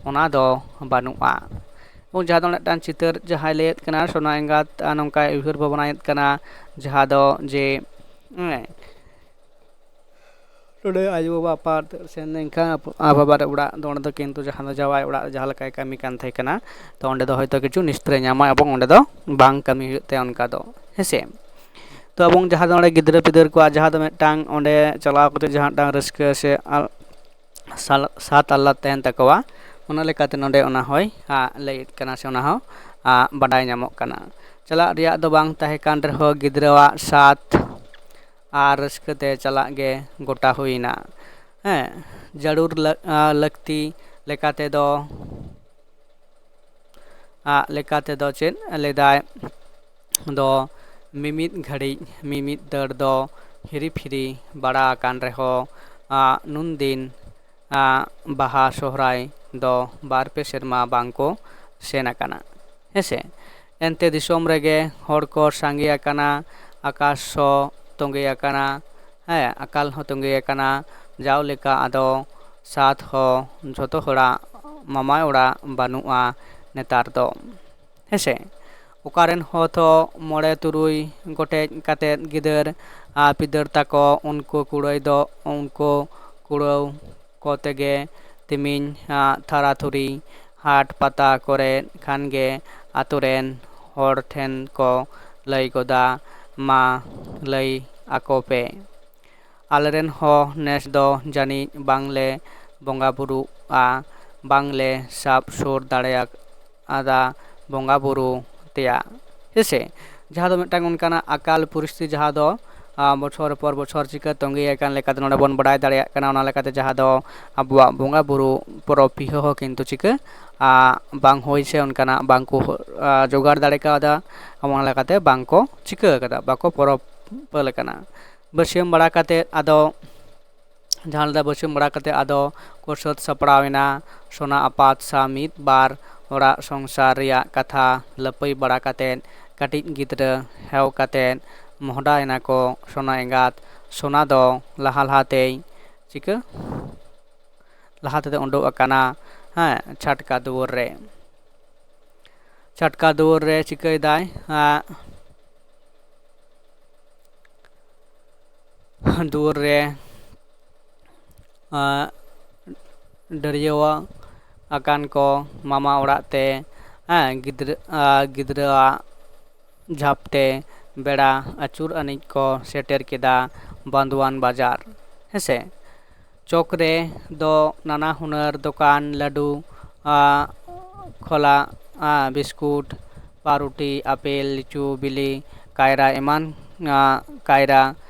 ᱚᱱᱟ ᱫᱚ ᱵᱟᱹᱱᱩᱜᱼᱟ᱾ ᱮᱵᱚᱝ ᱡᱟᱦᱟᱸ ᱫᱚ ᱢᱤᱫᱴᱟᱝ ᱪᱤᱛᱟᱹᱨ ᱡᱟᱦᱟᱸᱭ ᱞᱟᱹᱭᱮᱫ ᱠᱟᱱᱟ, ᱥᱚᱱᱟ ᱮᱸᱜᱟᱛ, ᱟ, ᱱᱚᱝᱠᱟᱭ ᱩᱭᱦᱟᱹᱨ ᱵᱷᱟᱵᱽᱱᱟᱭᱮᱫ ᱠᱟᱱᱟ, ᱡᱟᱦᱟᱸ ᱫᱚ ᱡᱮ, ᱦᱮᱸ, ᱱᱚᱰᱮ ᱟᱭᱳ ᱵᱟᱵᱟ ᱟᱯᱟᱛ ᱥᱮᱱ ᱞᱮᱱᱠᱷᱟᱱ ᱟᱯ-, ᱟᱯᱟᱵᱟᱨᱮ ᱚᱲᱟᱜ ᱫᱚ ᱚᱸᱰᱮ ᱫᱚ ᱠᱤᱱᱛᱩ ᱡᱟᱦᱟᱸ ᱫᱚ ᱡᱟᱶᱟᱭ ᱚᱲᱟᱜ ᱨᱮ ᱡᱟᱦᱟᱸ ᱞᱮᱠᱟᱭ ᱠᱟᱹᱢᱤ ᱠᱟᱱ ᱛᱟᱦᱮᱸ ᱠᱟᱱᱟ, ᱛᱚ ᱚᱸᱰᱮ ᱫᱚ ᱦᱚᱭᱛᱳ ᱠᱤᱪᱷᱩ ᱱᱤᱥᱛᱟᱹᱨ ᱧᱟᱢᱟ ᱮᱵᱚᱝ ᱚᱸᱰᱮ ᱫᱚ ᱵᱟᱝ ᱠᱟᱹᱢᱤ ᱦᱩᱭᱩᱜ ᱛᱟᱭᱟ ᱚᱱᱠᱟ ᱫᱚ, ᱦᱮᱸᱥᱮ᱾ ᱛᱚ ᱮᱵᱚᱝ ᱡᱟᱦᱟᱸ ᱫᱚ ᱱᱚᱰᱮ ᱜᱤᱫᱽᱨᱟᱹ ᱯᱤᱫᱟᱹᱨ ᱠᱚᱣᱟᱜ ᱡᱟᱦᱟᱸ ᱫᱚ ᱢᱤᱫᱴᱟᱝ ᱚᱸᱰᱮ ᱪᱟᱞᱟᱣ ᱠᱟᱛᱮ ᱡᱟᱦᱟᱸ ᱢᱤᱫᱴᱟᱝ ᱨᱟᱹᱥᱠᱟᱹ ᱥᱮ ᱟᱞ- ᱥᱟᱞ- ᱥᱟᱛ ᱟᱦᱞᱟᱫ ᱛᱟᱦᱮᱱ ᱛᱟᱠᱚᱣᱟ, ᱚᱱᱟ ᱞᱮᱠᱟᱛᱮ ᱱᱚᱰᱮ ᱚᱱᱟ ᱦᱚᱸᱭ ᱟ, ᱞᱟᱹᱭᱮᱫ ᱠᱟᱱᱟ ᱥᱮ ᱚᱱᱟ ᱦᱚᱸ ᱟ, ᱵᱟᱰᱟᱭ ᱧᱟᱢᱚᱜ ᱠᱟᱱᱟ᱾ ᱪᱟᱞᱟᱜ ᱨᱮᱭᱟᱜ ᱫᱚ ᱵᱟᱝ ᱛᱟᱦᱮᱸ ᱠᱟᱱ ᱨᱮᱦᱚᱸ ᱜᱤᱫᱽᱨᱟᱹᱣᱟᱜ ᱥᱟᱛ ᱟᱨ ᱨᱟᱹᱥᱠᱟᱹ ᱛᱮ ᱪᱟᱞᱟᱜ ᱜᱮ ᱜᱚᱴᱟ ᱦᱩᱭᱱᱟ᱾ ᱦᱮᱸ, ᱡᱟᱹᱨᱩᱲ ᱞᱟᱹ- ᱟ, ᱞᱟᱹᱠᱛᱤ ᱞᱮᱠᱟ ᱛᱮᱫᱚ ᱟᱜ ᱞᱮᱠᱟ ᱛᱮᱫᱚ ᱪᱮᱫ ᱞᱮᱫᱟᱭ ᱫᱚ ᱢᱤᱢᱤᱫ ᱜᱷᱟᱹᱲᱤᱡ ᱢᱤᱢᱤᱫ ᱫᱟᱹᱲ ᱫᱚ ᱦᱤᱨᱤ ᱯᱷᱤᱨᱤ ᱵᱟᱲᱟ ᱟᱠᱟᱱ ᱨᱮᱦᱚᱸ ᱟᱜ ᱱᱩᱱ ᱫᱤᱱ ᱟᱜ ᱵᱟᱦᱟ ᱥᱚᱦᱨᱟᱭ ᱫᱚ ᱵᱟᱨ ᱯᱮ ᱥᱮᱨᱢᱟ ᱵᱟᱝ ᱠᱚ ᱥᱮᱱ ᱟᱠᱟᱱᱟ᱾ ᱦᱮᱸᱥᱮ, ᱮᱱᱛᱮ ᱫᱤᱥᱚᱢ ᱨᱮᱜᱮ ᱦᱚᱲ ᱠᱚ ᱥᱟᱸᱜᱮ ᱟᱠᱟᱱᱟ, ᱟᱠᱟᱥ ᱦᱚᱸ ᱛᱚᱸᱜᱮ ᱟᱠᱟᱱᱟ, ᱦᱮᱸ, ᱟᱠᱟᱞ ᱦᱚᱸ ᱛᱚᱸᱜᱮ ᱟᱠᱟᱱᱟ᱾ ᱡᱟᱣ ᱞᱮᱠᱟ ᱟᱫᱚ ᱥᱟᱛ ᱦᱚᱸ ᱡᱷᱚᱛᱚ ᱦᱚᱲᱟᱜ ᱢᱟᱢᱟᱭ ᱚᱲᱟᱜ ᱵᱟᱹᱱᱩᱜᱼᱟ ᱱᱮᱛᱟᱨ ᱫᱚ᱾ ᱦᱮᱸᱥᱮ, ᱚᱠᱟᱨᱮᱱ ᱦᱚᱸ ᱛᱚ ᱢᱚᱬᱮ ᱛᱩᱨᱩᱭ ᱜᱚᱴᱮᱡ ᱠᱟᱛᱮᱫ ᱜᱤᱫᱟᱹᱨ ᱟᱨ ᱯᱤᱫᱟᱹᱨ ᱛᱟᱠᱚ ᱩᱱᱠᱩ ᱠᱩᱲᱟᱹᱭ ᱫᱚ ᱩᱱᱠᱩ ᱠᱩᱲᱟᱹᱣ ᱠᱚ ᱛᱮᱜᱮ ᱛᱤᱢᱤᱧ ᱟᱜ ᱛᱷᱟᱨᱟ ᱛᱷᱩᱨᱤ ᱦᱟᱴ ᱯᱟᱛᱟ ᱠᱚᱨᱮ ᱠᱷᱟᱱ ᱜᱮ ᱟᱛᱳ ᱨᱮᱱ ᱦᱚᱲ ᱴᱷᱮᱱ ᱠᱚ ᱞᱟᱹᱭ ᱜᱚᱫᱟ, ᱢᱟ ᱞᱟᱹᱭ ᱟᱠᱚ ᱯᱮ᱾ ᱟᱞᱮᱨᱮᱱ ᱦᱚᱸ ᱱᱮᱥ ᱫᱚ ᱡᱟᱹᱱᱤᱡ ᱵᱟᱝᱞᱮ ᱵᱚᱸᱜᱟ ᱵᱩᱨᱩᱜᱼᱟ, ᱵᱟᱝᱞᱮ ᱥᱟᱵ ᱥᱩᱨ ᱫᱟᱲᱮᱭᱟᱫᱟ ᱵᱚᱸᱜᱟ ᱵᱩᱨᱩ ᱛᱮᱭᱟᱜ᱾ ᱦᱮᱸᱥᱮ, ᱡᱟᱦᱟᱸ ᱫᱚ ᱢᱤᱫᱴᱟᱝ ᱚᱱᱠᱟᱱᱟᱜ ᱟᱠᱟᱞ ᱯᱚᱨᱤᱥᱛᱷᱤᱛᱤ ᱡᱟᱦᱟᱸ ᱫᱚ ᱟ, ᱵᱚᱪᱷᱚᱨ ᱯᱚᱨ ᱵᱚᱪᱷᱚᱨ ᱪᱤᱠᱟᱹ ᱛᱚᱸᱜᱮ ᱟᱠᱟᱱ ᱞᱮᱠᱟᱛᱮ ᱱᱚᱰᱮ ᱵᱚᱱ ᱵᱟᱰᱟᱭ ᱫᱟᱲᱮᱭᱟᱜ ᱠᱟᱱᱟ᱾ ᱚᱱᱟ ᱞᱮᱠᱟᱛᱮ ᱡᱟᱦᱟᱸ ᱫᱚ ᱟᱵᱚᱣᱟᱜ ᱵᱚᱸᱜᱟ ᱵᱩᱨᱩ ᱯᱚᱨᱚᱵᱽ ᱯᱤᱦᱟᱹ ᱦᱚᱸ ᱠᱤᱱᱛᱩ ᱪᱤᱠᱟᱹ ᱟ, ᱵᱟᱝ ᱦᱩᱭ ᱥᱮ ᱚᱱᱠᱟᱱᱟᱜ ᱵᱟᱝ ᱠᱚ ᱟ, ᱡᱚᱜᱟᱲ ᱫᱟᱲᱮ ᱠᱟᱣᱫᱟ᱾ ᱚᱱᱟ ᱞᱮᱠᱟᱛᱮ ᱵᱟᱝ ᱠᱚ ᱪᱤᱠᱟᱹ ᱟᱠᱟᱫᱟ, ᱵᱟᱠᱚ ᱯᱚᱨᱚᱵᱽ ᱯᱟᱹᱞ ᱟᱠᱟᱱᱟ᱾ ᱵᱟᱹᱥᱭᱟᱹᱢ ᱵᱟᱲᱟ ᱠᱟᱛᱮᱫ ᱟᱫᱚ ᱡᱟᱦᱟᱸ ᱞᱮᱠᱟ ᱵᱟᱹᱥᱭᱟᱹᱢ ᱵᱟᱲᱟ ᱠᱟᱛᱮᱫ ᱟᱫᱚ ᱠᱚ ᱥᱟᱹᱛ ᱥᱟᱯᱲᱟᱣ ᱮᱱᱟ᱾ ᱥᱚᱱᱟ ᱟᱯᱟᱛ ᱥᱟᱶ ᱢᱤᱫ ᱵᱟᱨ ᱚᱲᱟᱜ ᱥᱚᱝᱥᱟᱨ ᱨᱮᱭᱟᱜ ᱠᱟᱛᱷᱟ ᱞᱟᱹᱯᱟᱹᱭ ᱵᱟᱲᱟ ᱠᱟᱛᱮᱫ ᱠᱟᱹᱴᱤᱡ ᱜᱤᱫᱽᱨᱟᱹ ᱦᱮᱣ ᱠᱟᱛᱮᱫ ᱢᱚᱦᱰᱟ ᱮᱱᱟ ᱠᱚ᱾ ᱥᱚᱱᱟ ᱮᱸᱜᱟᱛ ᱥᱚᱱᱟ ᱫᱚ ᱞᱟᱦᱟ ᱞᱟᱦᱟᱛᱮᱭ ᱪᱤᱠᱟᱹ ᱞᱟᱦᱟ ᱛᱮᱫᱚ ᱩᱰᱩᱠ ᱟᱠᱟᱱᱟ, ᱦᱮᱸ, ᱪᱷᱟᱴᱠᱟ ᱫᱩᱣᱟᱹᱨ ᱨᱮ᱾ ᱪᱷᱟᱴᱠᱟ ᱫᱩᱣᱟᱹᱨ ᱨᱮ ᱪᱤᱠᱟᱹᱭᱮᱫᱟᱭ? ᱟᱸ, ᱫᱩᱣᱟᱹᱨ ᱨᱮ, ᱟᱸ, ᱰᱟᱹᱨᱭᱟᱹᱣ ᱟᱠᱟᱱ ᱠᱚ ᱢᱟᱢᱟ ᱚᱲᱟᱜ ᱛᱮ, ᱦᱮᱸ, ᱜᱤᱫᱽᱨᱟᱹ, ᱟᱸ, ᱜᱤᱫᱽᱨᱟᱹᱣᱟᱜ ᱡᱷᱟᱯ ᱛᱮ ᱵᱮᱲᱟ ᱟᱹᱪᱩᱨ ᱟᱹᱱᱤᱡ ᱠᱚ ᱥᱮᱴᱮᱨ ᱠᱮᱫᱟ ᱵᱟᱱᱫᱩᱣᱟᱱ ᱵᱟᱡᱟᱨ᱾ ᱦᱮᱸᱥᱮ, ᱪᱚᱠ ᱨᱮ ᱫᱚ ᱱᱟᱱᱟ ᱦᱩᱱᱟᱹᱨ ᱫᱚᱠᱟᱱ, ᱞᱟᱹᱰᱩ, ᱟ, ᱠᱷᱚᱞᱟ, ᱟ, ᱵᱤᱥᱠᱩᱴ, ᱯᱟᱣᱨᱩᱴᱤ, ᱟᱯᱮᱞ, ᱞᱤᱪᱩ, ᱵᱤᱞᱤ, ᱠᱟᱭᱨᱟ ᱮᱢᱟᱱ, ᱟ, ᱠᱟᱭᱨᱟ,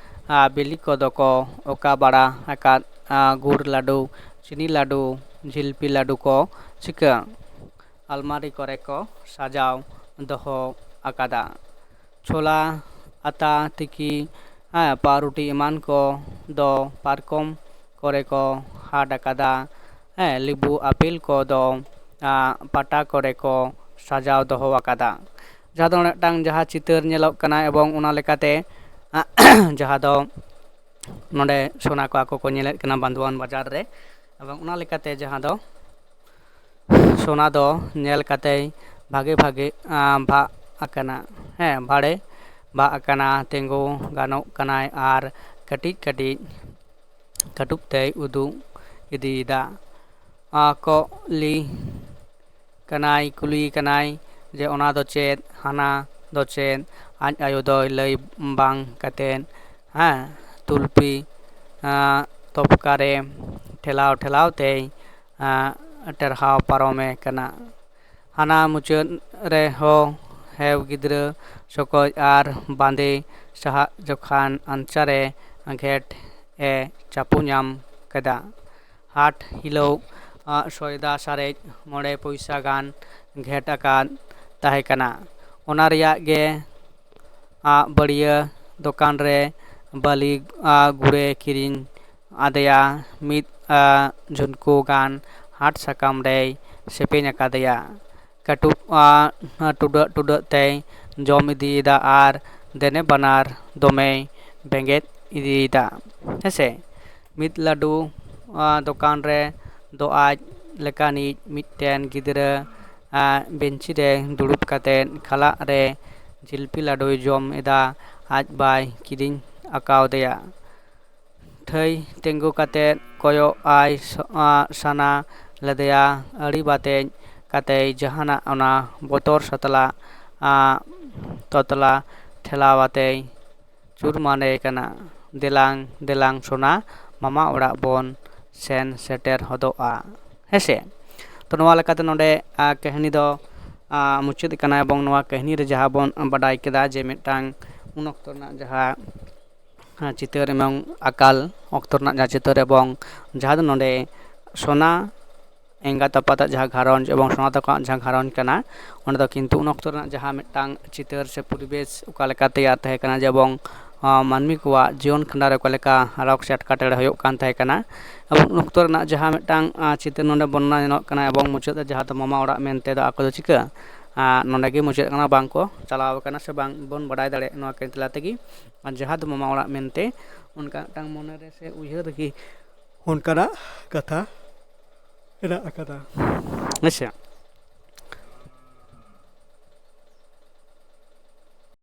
ᱟ, ᱵᱤᱞᱤ ᱠᱚᱫᱚ ᱠᱚ ᱚᱠᱟ ᱵᱟᱲᱟ ᱟᱠᱟᱫ, ᱟ, ᱜᱩᱲ ᱞᱟᱹᱰᱩ, ᱪᱤᱱᱤ ᱞᱟᱹᱰᱩ, ᱡᱷᱤᱞᱯᱤ ᱞᱟᱹᱰᱩ ᱠᱚ ᱪᱤᱠᱟᱹ ᱟᱞᱢᱟᱨᱤ ᱠᱚᱨᱮ ᱠᱚ ᱥᱟᱡᱟᱣ ᱫᱚᱦᱚ ᱟᱠᱟᱫᱟ᱾ ᱪᱷᱳᱞᱟ, ᱟᱛᱟ, ᱛᱤᱠᱤ, ᱦᱮᱸ, ᱯᱟᱣᱨᱩᱴᱤ ᱮᱢᱟᱱ ᱠᱚ ᱫᱚ ᱯᱟᱨᱠᱚᱢ ᱠᱚᱨᱮ ᱠᱚ ᱦᱟᱴ ᱟᱠᱟᱫᱟ᱾ ᱦᱮᱸ, ᱞᱮᱵᱩ, ᱟᱯᱮᱞ ᱠᱚ ᱫᱚ, ᱟ, ᱯᱟᱴᱟ ᱠᱚᱨᱮ ᱠᱚ ᱥᱟᱡᱟᱣ ᱫᱚᱦᱚ ᱟᱠᱟᱫᱟ᱾ ᱡᱟᱦᱟᱸ ᱫᱚ ᱢᱤᱫᱴᱟᱝ ᱡᱟᱦᱟᱸ ᱪᱤᱛᱟᱹᱨ ᱧᱮᱞᱚᱜ ᱠᱟᱱᱟ, ᱮᱵᱚᱝ ᱚᱱᱟ ᱞᱮᱠᱟᱛᱮ, ᱟ, ᱡᱟᱦᱟᱸ ᱫᱚ ᱱᱚᱰᱮ ᱥᱚᱱᱟ ᱠᱚ ᱟᱠᱚ ᱠᱚ ᱧᱮᱞᱮᱫ ᱠᱟᱱᱟ ᱵᱟᱱᱫᱩᱣᱟᱱ ᱵᱟᱡᱟᱨ ᱨᱮ, ᱮᱵᱚᱝ ᱚᱱᱟ ᱞᱮᱠᱟᱛᱮ ᱡᱟᱦᱟᱸ ᱫᱚ ᱥᱚᱱᱟ ᱫᱚ ᱧᱮᱞ ᱠᱟᱛᱮᱭ ᱵᱷᱟᱜᱮ ᱵᱷᱟᱜᱮ, ᱟ, ᱵᱷᱟᱜ ᱟᱠᱟᱱᱟ᱾ ᱦᱮᱸ, ᱵᱷᱟᱲᱮ ᱵᱷᱟᱜ ᱟᱠᱟᱱᱟ, ᱛᱤᱸᱜᱩ ᱜᱟᱱᱚᱜ ᱠᱟᱱᱟᱭ ᱟᱨ ᱠᱟᱹᱴᱤᱡ ᱠᱟᱹᱴᱤᱡ ᱠᱟᱹᱴᱩᱵ ᱛᱮᱭ ᱩᱫᱩᱜ ᱤᱫᱤᱭᱮᱫᱟ᱾ ᱟ, ᱠᱚᱜ ᱞᱤ ᱠᱟᱱᱟᱭ, ᱠᱩᱞᱤ ᱠᱟᱱᱟᱭ ᱡᱮ, "ᱚᱱᱟ ᱫᱚ ᱪᱮᱫ? ᱦᱟᱱᱟ ᱫᱚ ᱪᱮᱫ?" ᱟᱡ ᱟᱭᱳ ᱫᱚᱭ ᱞᱟᱹᱭ ᱵᱟᱝ ᱠᱟᱛᱮᱫ, ᱦᱮᱸ, ᱛᱩᱞᱯᱤ, ᱟ, ᱛᱚᱯᱠᱟᱨᱮ ᱴᱷᱮᱞᱟᱣ ᱴᱷᱮᱞᱟᱣ ᱛᱮᱭ, ᱟ, ᱴᱮᱨᱦᱟᱣ ᱯᱟᱨᱚᱢᱮ ᱠᱟᱱᱟ᱾ ᱦᱟᱱᱟ ᱢᱩᱪᱟᱹᱫ ᱨᱮᱦᱚᱸ ᱦᱮᱣ ᱜᱤᱫᱽᱨᱟᱹ ᱪᱚᱠᱚᱡ ᱟᱨ ᱵᱟᱸᱫᱮ ᱥᱟᱦᱟᱜ ᱡᱚᱠᱷᱟᱱ ᱟᱧᱪᱟᱨᱮ ᱜᱷᱮᱴ ᱮ ᱪᱟᱯᱚ ᱧᱟᱢ ᱠᱮᱫᱟ᱾ ᱦᱟᱴ ᱦᱤᱞᱳᱜ, ᱟ, ᱥᱚᱭᱫᱟ ᱥᱟᱨᱮᱡ ᱢᱚᱬᱮ ᱯᱚᱭᱥᱟ ᱜᱟᱱ ᱜᱷᱮᱴ ᱟᱠᱟᱫ ᱛᱟᱦᱮᱸ ᱠᱟᱱᱟ᱾ ᱚᱱᱟ ᱨᱮᱭᱟᱜ ᱜᱮ, ᱟ, ᱵᱟᱹᱲᱭᱟᱹ ᱫᱚᱠᱟᱱ ᱨᱮ ᱵᱟᱹᱞᱤ, ᱟ, ᱜᱩᱲᱮ ᱠᱤᱨᱤᱧ ᱟᱫᱮᱭᱟ᱾ ᱢᱤᱫ, ᱟ, ᱡᱷᱩᱱᱠᱩ ᱜᱟᱱ ᱦᱟᱴ ᱥᱟᱠᱟᱢ ᱨᱮᱭ ᱥᱮᱯᱮᱧ ᱟᱠᱟᱫᱮᱭᱟ᱾ ᱠᱟᱹᱴᱩᱵ, ᱟ, ᱴᱩᱰᱟᱹᱜ ᱴᱩᱰᱟᱹᱜ ᱛᱮᱭ ᱡᱚᱢ ᱤᱫᱤᱭᱮᱫᱟ ᱟᱨ ᱫᱮᱱᱮ ᱵᱟᱱᱟᱨ ᱫᱚᱢᱮᱭ ᱵᱮᱸᱜᱮᱫ ᱤᱫᱤᱭᱮᱫᱟ᱾ ᱦᱮᱸᱥᱮ, ᱢᱤᱫ ᱞᱟᱹᱰᱩ, ᱟ, ᱫᱚᱠᱟᱱ ᱨᱮ ᱫᱚ ᱟᱡ ᱞᱮᱠᱟᱱᱤᱡ ᱢᱤᱫᱴᱮᱱ ᱜᱤᱫᱽᱨᱟᱹ, ᱟ, ᱵᱮᱧᱪᱤ ᱨᱮ ᱫᱩᱲᱩᱵ ᱠᱟᱛᱮ ᱠᱷᱟᱞᱟᱜ ᱨᱮ ᱡᱤᱞᱯᱤ ᱞᱟᱹᱰᱩᱭ ᱡᱚᱢ ᱮᱫᱟ᱾ ᱟᱡ ᱵᱟᱭ ᱠᱤᱨᱤᱧ ᱟᱠᱟᱣᱫᱮᱭᱟ᱾ ᱴᱷᱟᱹᱭ ᱛᱤᱸᱜᱩ ᱠᱟᱛᱮ ᱠᱚᱭᱚᱜ ᱟᱭ ᱥᱚ-, ᱟ, ᱥᱟᱱᱟ ᱞᱮᱫᱮᱭᱟ᱾ ᱟᱹᱲᱤ ᱵᱟᱛᱮᱡ ᱠᱟᱛᱮᱭ ᱡᱟᱦᱟᱱᱟᱜ ᱚᱱᱟ ᱵᱚᱛᱚᱨ ᱥᱟᱛᱞᱟ, ᱟ, ᱛᱚᱛᱞᱟ ᱴᱷᱮᱞᱟᱣ ᱟᱛᱮᱭ ᱪᱩᱨᱢᱟᱱᱮ ᱠᱟᱱᱟ, "ᱫᱮᱞᱟᱝ ᱫᱮᱞᱟᱝ ᱥᱚᱱᱟ, ᱢᱟᱢᱟ ᱚᱲᱟᱜ ᱵᱚᱱ ᱥᱮᱱ ᱥᱮᱴᱮᱨ ᱦᱚᱫᱚᱜᱼᱟ", ᱦᱮᱸᱥᱮ᱾ ᱛᱚ ᱱᱚᱣᱟ ᱞᱮᱠᱟᱛᱮ ᱱᱚᱰᱮ ᱟᱨ ᱠᱟᱹᱦᱱᱤ ᱫᱚ ᱟᱨ ᱢᱩᱪᱟᱹᱫ ᱠᱟᱱᱟ᱾ ᱮᱵᱚᱝ ᱱᱚᱣᱟ ᱠᱟᱹᱦᱱᱤ ᱨᱮ ᱡᱟᱦᱟᱸ ᱵᱚᱱ ᱵᱟᱰᱟᱭ ᱠᱮᱫᱟ ᱡᱮ ᱢᱤᱫᱴᱟᱝ ᱩᱱ ᱚᱠᱛᱚ ᱨᱮᱱᱟᱜ ᱡᱟᱦᱟᱸ ᱟᱨ ᱪᱤᱛᱟᱹᱨ ᱮᱵᱚᱝ ᱟᱠᱟᱞ ᱚᱠᱛᱚ ᱨᱮᱱᱟᱜ ᱡᱟᱦᱟᱸ ᱪᱤᱛᱟᱹᱨ ᱮᱵᱚᱝ ᱡᱟᱦᱟᱸ ᱫᱚ ᱱᱚᱰᱮ ᱥᱚᱱᱟ ᱮᱸᱜᱟᱛ ᱟᱯᱟᱛᱟᱜ ᱡᱟᱦᱟᱸ ᱜᱷᱟᱨᱚᱸᱡᱽ ᱮᱵᱚᱝ ᱥᱚᱱᱟ ᱛᱟᱠᱚᱣᱟᱜ ᱡᱟᱦᱟᱸ ᱜᱷᱟᱨᱚᱸᱡᱽ ᱠᱟᱱᱟ, ᱚᱸᱰᱮ ᱫᱚ ᱠᱤᱱᱛᱩ ᱩᱱ ᱚᱠᱛᱚ ᱨᱮᱱᱟᱜ ᱡᱟᱦᱟᱸ ᱢᱤᱫᱴᱟᱝ ᱪᱤᱛᱟᱹᱨ ᱥᱮ ᱯᱚᱨᱤᱵᱮᱥ ᱚᱠᱟ ᱞᱮᱠᱟ ᱛᱮᱭᱟᱨ ᱛᱟᱦᱮᱸ ᱠᱟᱱᱟ, ᱡᱮ ᱮᱵᱚᱝ ᱟᱨ ᱢᱟᱹᱱᱢᱤ ᱠᱚᱣᱟᱜ ᱡᱤᱭᱚᱱ ᱠᱷᱟᱸᱰᱟᱣ ᱨᱮ ᱚᱠᱟ ᱞᱮᱠᱟ ᱨᱚᱠ ᱥᱮ ᱮᱴᱠᱮᱴᱚᱬᱮ ᱦᱩᱭᱩᱜ ᱠᱟᱱ ᱛᱟᱦᱮᱸ ᱠᱟᱱᱟ᱾ ᱮᱵᱚᱝ ᱩᱱ ᱚᱠᱛᱚ ᱨᱮᱱᱟᱜ ᱡᱟᱦᱟᱸ ᱢᱤᱫᱴᱟᱝ ᱟᱨ ᱪᱤᱛᱟᱹᱨ ᱱᱚᱰᱮ ᱵᱚᱨᱱᱚᱱᱟ ᱧᱮᱞᱚᱜ ᱠᱟᱱᱟ ᱮᱵᱚᱝ ᱢᱩᱪᱟᱹᱫ ᱨᱮ ᱡᱟᱦᱟᱸ ᱫᱚ ᱢᱟᱢᱟ ᱚᱲᱟᱜ ᱢᱮᱱᱛᱮ ᱫᱚ ᱟᱠᱚ ᱫᱚ ᱪᱤᱠᱟᱹ ᱟᱨ ᱱᱚᱰᱮ ᱜᱮ ᱢᱩᱪᱟᱹᱫ ᱠᱟᱱᱟ, ᱵᱟᱝ ᱠᱚ ᱪᱟᱞᱟᱣ ᱟᱠᱟᱱᱟ ᱥᱮ ᱵᱟᱝ ᱵᱚᱱ ᱵᱟᱰᱟᱭ ᱫᱟᱲᱮᱭᱟᱜ ᱱᱚᱣᱟ ᱠᱟᱹᱦᱱᱤ ᱛᱟᱞᱟ ᱛᱮᱜᱮ᱾ ᱟᱨ ᱡᱟᱦᱟᱸ ᱫᱚ ᱢᱟᱢᱟ ᱚᱲᱟᱜ ᱢᱮᱱᱛᱮ ᱚᱱᱠᱟ ᱢᱤᱫᱴᱟᱝ ᱢᱚᱱᱮ ᱨᱮ ᱥᱮ ᱩᱭᱦᱟᱹᱨ ᱨᱮᱜᱮ ᱚᱱᱠᱟᱱᱟᱜ ᱠᱟᱛᱷᱟ ᱦᱮᱱᱟᱜ ᱟᱠᱟᱫᱟ᱾ ᱟᱪᱪᱷᱟ,